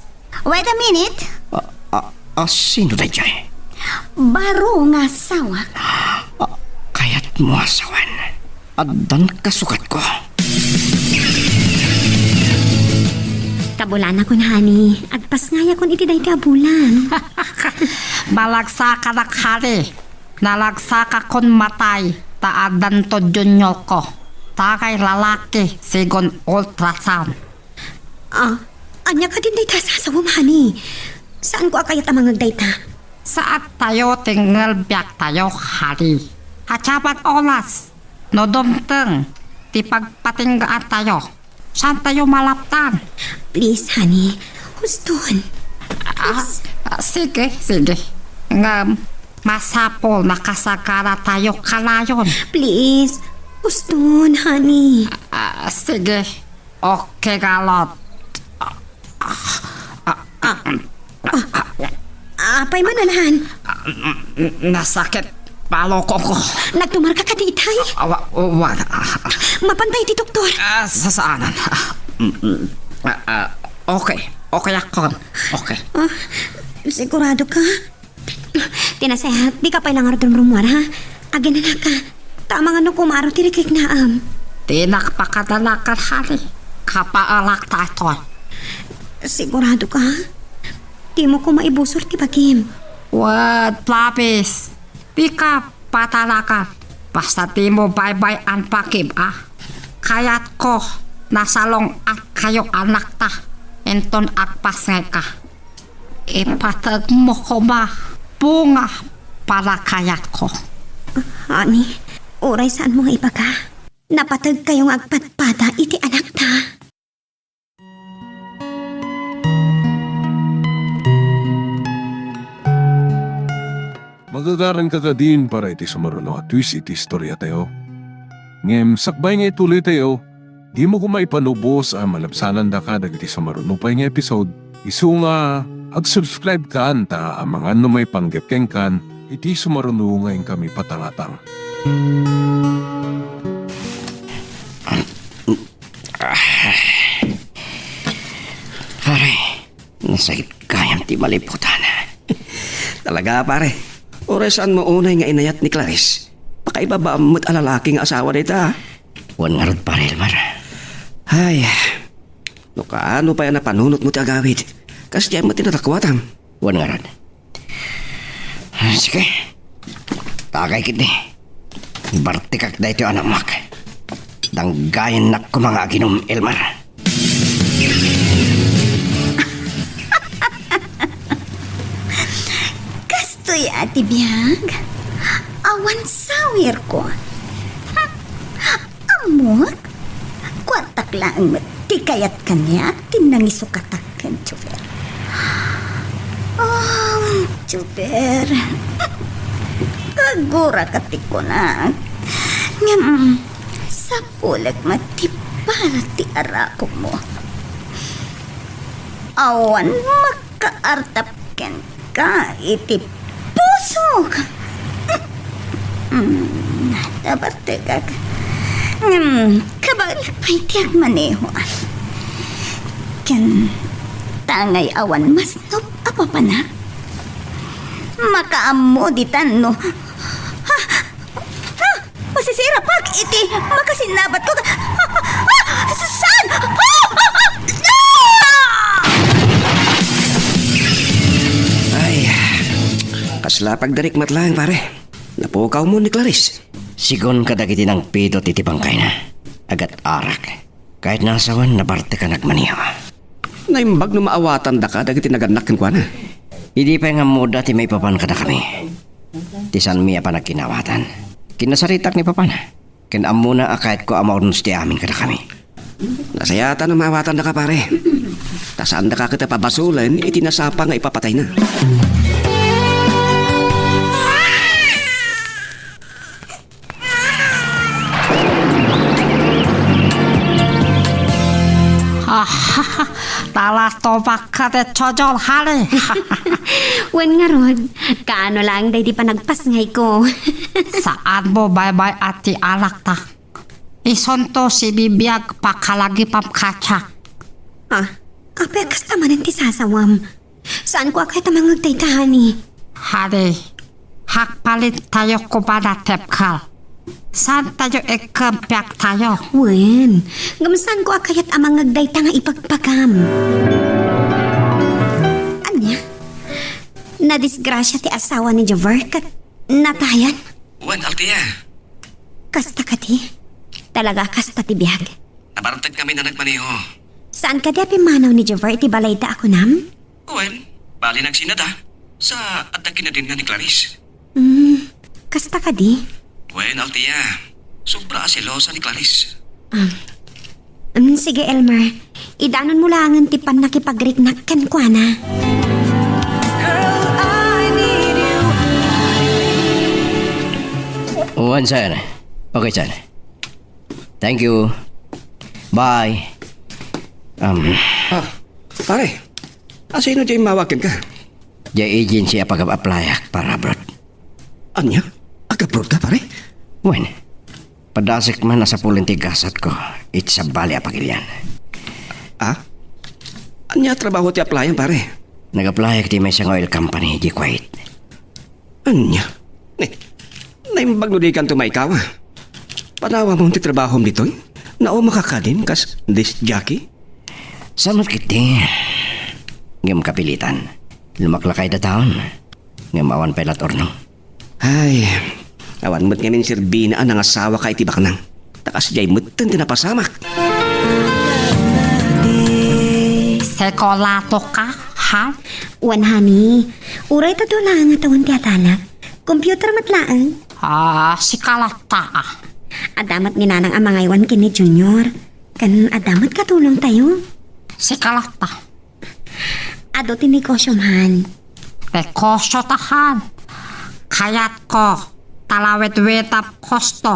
Wait a minute. Ah, ah, ah, sino daydiay? Baro nga asawak. Ah, kayatmo a sawen? Addan kasukatko. Kabulanakon, honey. Agpasngayakon iti dayta a bulan. Malagsakanak, honey. Nalagsakakon matay ta addanto juniorko. Takay lalaki, sigun ultrasound. Ah, ania kadin dayta sasawem, honey? Saanko a kayat a mangngeg dayta. Saattayo ti ngelbiaktayo, honey. Atiapan oras, no dumteng ti pagpatinggaantayo, saantayo malaptan. Please, honey. Huston. Ah, ah, sige, sige. Ngem, masapul a kasagaratayo kanayon. Please. Huston, honey. Ah, sige. Okay, ngarud. Ah, ah, apay man, Alan? Nasakit balukongko. Nagtumar ka kadi itay? Ah, wa-, wa-, Mapantay ti doktor. Ah, sasaanan. Ah, mm, mm. Ah, ah, okay. Okay akon. Okay. Ah, sigurado ka? Ti nasayaat, dika pay la ngarud rumrumuar, ha? Aginanaka. Ta amangan no kumaro ti rikriknaam. Dinak pakadanakan, honey. Kapaelak daytoy. Sigurado ka? Dimo koma ibusor ti bagim. Wen, promise. Dika patanakan. Basta dimo baybay-an bagim, ah. Kayatko, nasalong-atkayo anakta. Inton agpasngayka. Ipategmo koma, bunga, para kayatko. Honey, uray saanmo nga ibaga. Napategkayo nga agpadpada iti anakta. Magagaranka kadin para iti sumaruno a twist iti istoriatayo. Ngem sakbay nga ituloytayo, dimo koma ipanubos a malabsanandaka dagiti sumaruno pay nga episode, isu nga agsubscribe kan ta amangan no maipanggep kenkan iti sumaruno nga inkami patangatang. Pare, nasakit gayam ti maliputan. Talaga, pare. Uray saanmo unay nga inayat ni Clarice, pakaibabaam met a lalaki nga asawa dayta. Wen ngarud, Pare Elmer. Ay, no kaano pay a napanunotmo ti agawid, kas diay met ti nadakuatam. Wen ngarud. Ah, sige. Tagay ketdi. Bartekak daytoy a naammoak. Danggayannak koma nga aginum, Elmer. Kastoy a ti biag? Awan sawirko. Ammok? Kuartak laeng met ti kayat kaniak ti nangisukatak ken Jover. Oh, Jover. Aguraka ti kunak. Ngem, sapulek met ti para ti arakommo. Awan makaartap kenka iti pusok. Mm, nabartekak. Ngem, kabaelak pay ti agmaneho. Ken tangay awan masnop a papanak. Makaammo ditan no. Ha? Ha? Masisirapak iti makasinnabatko. Ah! Ah! Saan? Ah! Ah! Ah! Ay, kasla pagdarikmat laeng, pare. Napukawmo ni Clarice. Sigun kadagiti nangpidot iti bangkayna, agat-arak. Ket nasawen, nabartek a nagmaneho. Naimbag no maawatandaka dagiti nagannak kenkuana. Idi pay nga ammoda ti maipapan kadakami. Ti saanmi a panagkinaawatan. Kinasaritak ni papana. Ken ammona a kayatko a maurnos ti amin kadakami. Nasayaatan a maawatandaka, pare. Ta saandaka ket a pabasolen iti nasapa nga ipapatayna. Talastopak ket chojol, honey. Wen ngarud, kaano laeng daydi panagpasngayko? Saanmo baybay-at ti anakta. Isunto sibibiag pakalagipam kaniak. Ah, apay a kasta manen ti sasawam? Saanko a kayat a mangngeg dayta, honey. Honey, agpalintayo koma a tepkal. Saantayo ikempiaktayo? Wen, ngem saanko a kayat a mangngeg dayta nga ibagibagam. Ania? Nadisgrasia ti asawa ni Jover ket Natayan? Wen, Althea. Kasta kadi? Talaga kasta ti biag? Nabartek ngamin a nagmaneho. Saan kadi a pimmanaw ni Jover iti balayda a kunam? Wen, bali nagsinada. Sa adda kinadinna ni Clarice. Hmm, kasta kadi? Wen, Althea. Sobra a selosa ni Clarice. Ah. Hmm, sige, Elmer. Idanonmo laengen ti pannakipagriknak kenkuana. Wen, sir. Okay, sir. Thank you. Bye. Um, Ah, pare. Asino diay immawag kenka? Diay agency a pag-applyak para abroad. Ania? Ag-abroad ka, pare? Wen, padasek man a sapul ti gasatko iti sabali a pagilian. Ah? Ania a trabaho ti applyan, pare? Nag-applyak iti maysa nga oil company idiay Kuwait. Ania? Ne, naimbag no dikanto maikaw, a? Panawamon ti trabahom ditoy? Naumaak kadin kas disc jockey? Saan met ketdi? Ngem kapilitan. Lumaklakayda taon. Ngem awan pay la ti urno. Ay, awan met ngamin serbina a nangasawaka iti baknang. Ta kasdiay metten ti napasamak. Sikolato ka, ha? Wen, honey. Uray ta dua laeng a tawen ti adalak. Computer met laeng. Ah, sika latta, ah. Adda met ni Nanang a mangaywan ken ni Junior. Ken adda met katulongtayo. Sika latta. Adu ti negosyom, han. Negosyo ta, han. Kayatko, ta lawedwedam kosto.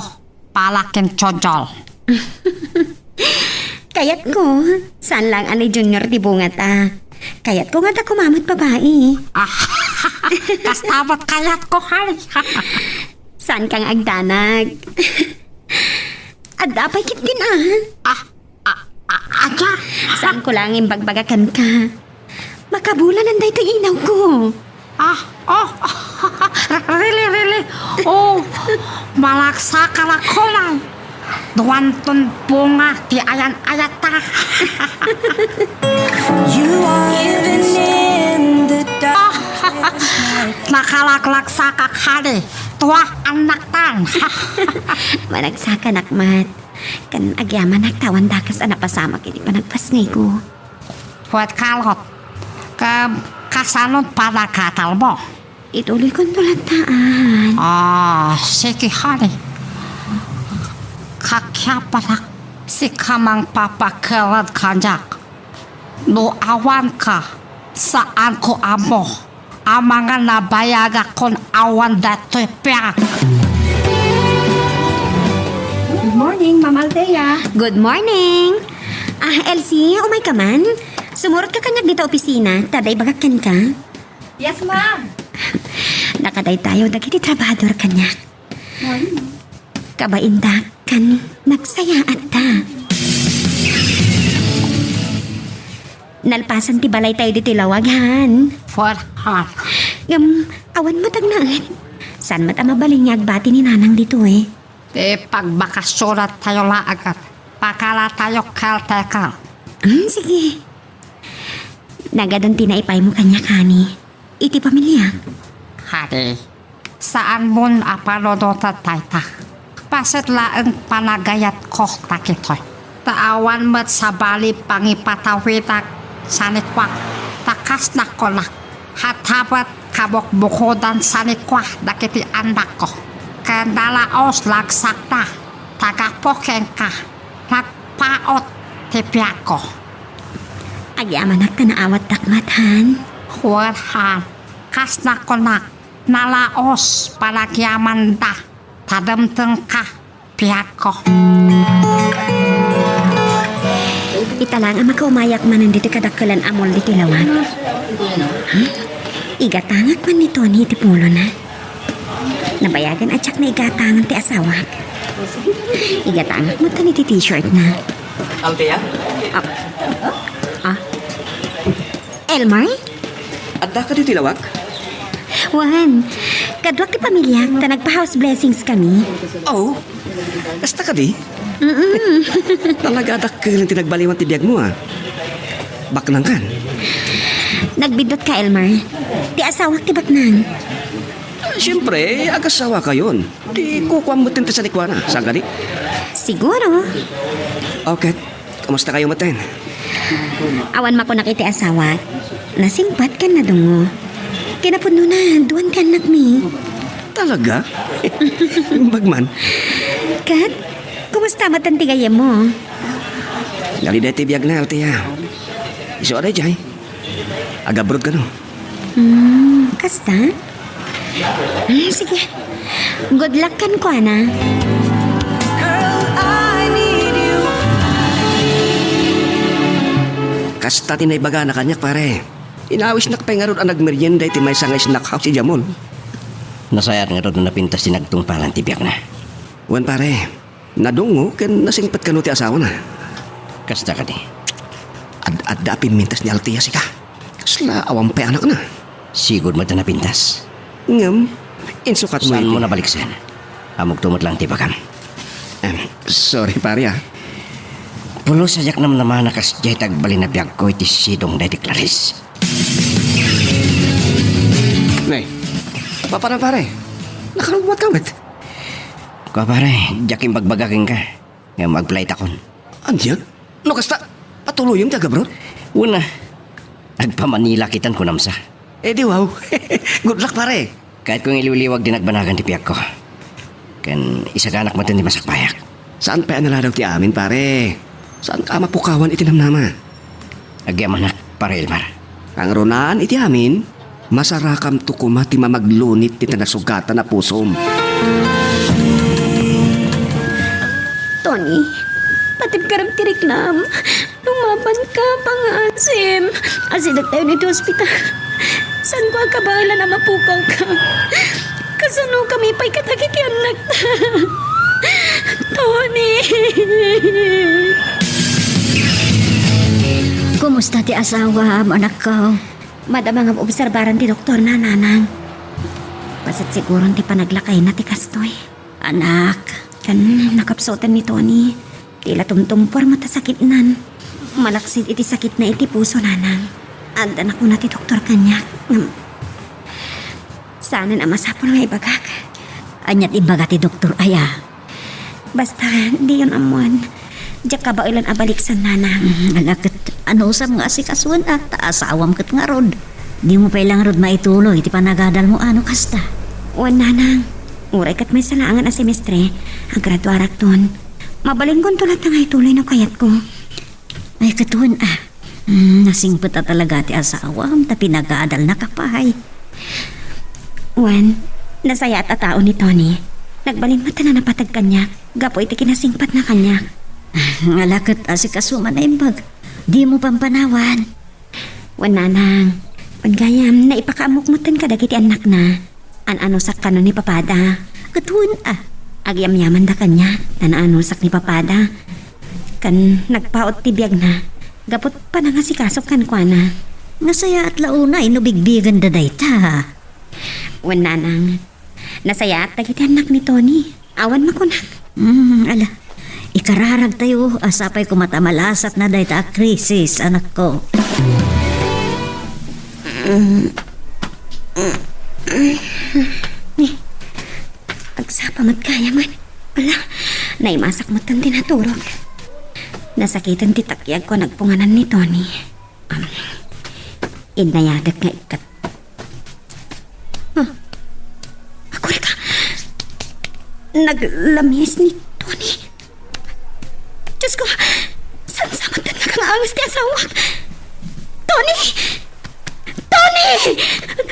Pala ken Junior. Kayatko, saan laeng a ni Junior ti bungata. Kayatko nga adda koma met babai. Ah, kasta met kayatko, honey. Saanka nga agdanag. Adda pay ketdin, ah. Ah, ah, ah, ania? Saanko laeng imbagbaga kenka. Makabulanan daytoy inawko. Ah, oh, really, really. Oh, malagsakan a kulay. Duanton bunga ti ayan-ayatta. You are living in the dark. Nakalaglagsak, honey. Dua annaktan. Managsakanak met. Ken agyamanak ta awan dakes a napasamak iti panagpasngayko. Puwet kalot. Ken kasanon panagkatalmo? Ituloykonto latta, han. Ah, sige, honey. Kakiapanak, sika mangpapakired kaniak. No awanka, saanko ammo. Amangan nabayagakon awan daytoy piak. Good morning, Ma'am Althea. Good morning. Ah, Elsie, umayka man? Sumurotka kaniak dita opisina, ta adda ibagak kenka. Yes, ma'am. Nakadaydayaw dagiti trabahador kaniak. Kabainda ken nagsayaatta. Nalpasan ti balaytayo ditoy lawag, han. For her. Ngem, awan met agnaed. Saan met a mabalin nga agbati ni Nanang ditoy? Ti pagbakasionattayo laeng. Pakalatayo caretaker. Hmm, sige. Nagadan ti naipaymo kaniak, honey. Iti pamiliak. Honey, saanmon a panunoten dayta. Paset laeng panagayatko dagitoy. Ta awan met sabali pangipatawidak sanikua. Ta kasnak kunak, hatta met kabukbukodan sanikua dagiti annakko. Ken nalaos la agsakda, ta gapu kenka, nagpaut ti piakko. Agyamanak ta naawatdak met, han. Wen, han. Kasnak kunak, nalaos panagyamanda, ta dimdimka, piakko. Ita laeng a makaumayak manen ditoy kadakkelan a mall ditoy lawag. Hmm? Igatangak man ni Tony iti pulona. Nabayagan a diak naigatangan ti asawak. Igatangak met kano ti t-shirt na. Althea? Ah. Ah. Elmar? Adda kadi ti lawag? Wen, kaduak ti pamiliak ta nagpa-house blessings kami. Oh, kasta kadi? Mm-mm. Talaga dakkel ti nagbaliwan ti biagmo, ah. Baknang kan? Nagbiddut ka, Elmar. Ti asawak ti baknang. Siempre, agasawakayon. Ti kukuam met ti sanikwana, saan kadi? Siguro. Okay. Kumusta kayo met? Awan makunak iti asawak. Nasingpat ken nadungo. Kinapudnona, duan ti annakmi. Talaga? Bagman. Ket, kumusta met ti gayyemmo? Nalida ti biagna, Althea. Isu a daydiay. Agabroad kano? Hmm, kasta? Hmm, sige. Good luck kenkuana. Kasta ti naibagana kaniak, pare. Inawisnak pay ngarud a nagmerienda iti maysa nga snack house idiay mall. Nasayaat ngarud no napintas ti nagtungpalan ti biagna. Wen, pare. Nadungo ken nasingpet kano ti asawana. Kasta kadi? Ad-adda a pimmintas ni Althea sika. Kasla awan pay anakna. Sigud met a napintas. Ngem, insukatmo iti... Saanmo nabaliksan? Ammokto met laeng ti ibagam. Em, sorry, pare, ah. Pulos a diak namnamana kasdiay ti agbalin a biagko iti sidong daydi Clarice. Nay, papanan, pare? Nakarugmat ka met? Kua, pare, diak imbagbaga kenka ngem agplay-takon. Ania? No kasta, patuloyem ti agabroad? Wen a. Agpa-Manila kitan, kunam sa. Eh, di wow. Good luck, pare. Kayatko nga iliwliwag ti nagbanagan ti biagko. Ken isaganak met ti masakbayak. Saan pay a naladaw ti amin, pare? Saanka a mapukawan iti namnama? Agyamanak, pare Elmar. Kangrunaan iti amin, masarakamto koma ti mamaglunit ti nasugatan a pusom. Tony, patibkarem ti riknam. Lumabanka, pangaasim. Asidegtayon iti ospital. Saanko a kabaelan a mapukawka. Kasanokami pay kadagiti annakta? Tony! Kumusta ti asawam, anakko? Madama nga obserbaran ti doktorna, nanang. Bassit siguron ti panaglakayna ti kastoy. Anak, ken nakapsutan ni Tony. Ti la tumtumpuar met a sakitnan. Malaksid iti sakitna iti puso, nanang. Adda nakuna ti doktor kaniak. Ngem, saanen a masapul nga ibagak. Ania ti imbaga ti doktor aya? Basta, diyon ammoan. Diak kabaelan a baliksan, nanang. Mm, ala ket, anusam nga asikasuan a, ta asawam ket ngarud. Dimo pay la ngarud maituloy ti panagadalmo a no kasta. Wen, nanang. Uray ket maysa laengen a semestre, agraduarakton. Mabalinkonto latta nga ituloy no kayatko. Ay, ket wen a. Mm, nasingpet a talaga ti asawam, ta pinagadalnaka pay. Wen, nasayaat a tao ni Tony. Nagbalin met a napateg kaniak, gapu iti kinasingpetna kaniak. Ala ket asikaso man naimbag. Dimo pampanawan. Wen, nanang. Wen gayam, naipakaammok metten kadagiti annakna. An-anusak kano ni papada. Ket wen a. Agyamyamanda kaniak, ta naanusak ni papada. Ken nagpaut ti biagna, gapu ti panangasikasok kenkuana. Nasayaat la unay no bigbigenda dayta. Wen, nanang. Nasayaat dagiti annak ni Tony. Awan makunak. Mm, ala. Ikararagtayo, a sapay koma ta malasatna dayta a krisis, anakko. Ni, agsapa met gayam. Ala, naimasak metten ti naturog. Nasakiten ti takyagko a nagpunganan ni Tony. Am, innayatek nga ikkat. Huh. Agkurika. Naglamis ni Tony. Diyos ko, saan sa matan nakangaangas ti asawak? Tony! Tony!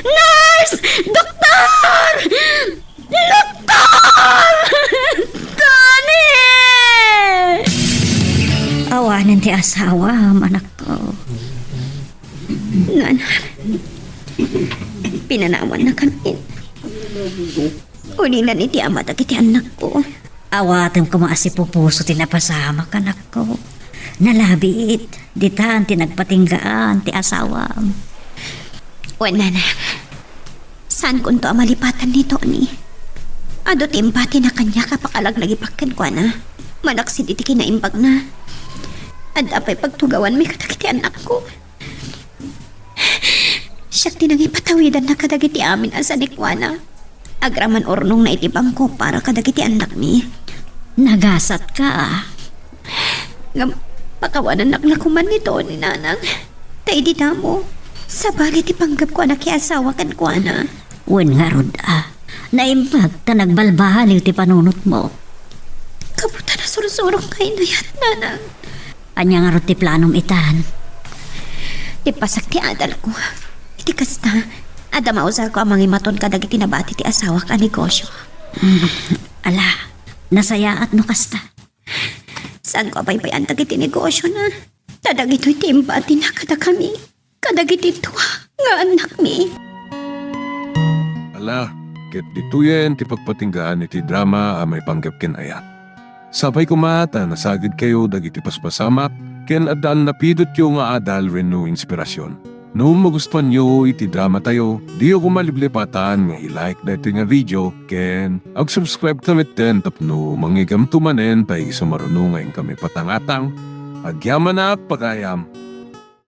Nurse! Doktor! Doktor! Tony! Awanen ti asawam, anakko. Nanang, pinanawannakami. Ulinan iti ama dagiti annakko. Awatem koma a sipupuso ti napasamak, anakko. Nalabit, ditan ti nagpatinggaan ti asawam. Wen, nanang, saankonto a malipatan ni Tony. Adu ti impatina kaniak a pakalaglagipak kenkuana. Manaksid iti kinaimbagna. Adda pay pagtugawanmi kadagiti annakko. Siak ti nangipatawidanna kadagiti amin a sanikuana. Agraman urnongna iti bangko para kadagiti annakmi. Nagasatka, a. Ngem, pakawanannak la koman ni Tony, nanang. Ta idi damo, sabali ti panggepko a nakiasawa kenkuana. Wen ngarud, a. Naimbag ta nagbalbaliw ti panunotmo. Kabuta, nasursurok nga inayat, nanang. Ania ngarud ti planom itan? Ti pasak ti adalko. Iti kasta, adda mausarko a mangimaton kadagiti nabati ti asawak a negosio. Hmm, ala, nasayaat no kasta. Saanko a baybay-an dagiti negosiona? Ta dagitoy ti imbatina kadakami, kadagiti dua nga annakmi. Ala, ket ditoyen ti pagpatinggaan iti drama a maipanggep ken ayat. Sapay koma ta nasagidkayo dagiti paspasamak ken adda annapidotyo nga adal wenno inspirasyon. No magustuanyo iti dramatayo, diyo koma liplipatan nga i-like daytoy nga video ken ag-subscribe ta metten tapno mangngeggamto manen ta isu maruno nga inkami patangatang. Agyamanak, pagayam!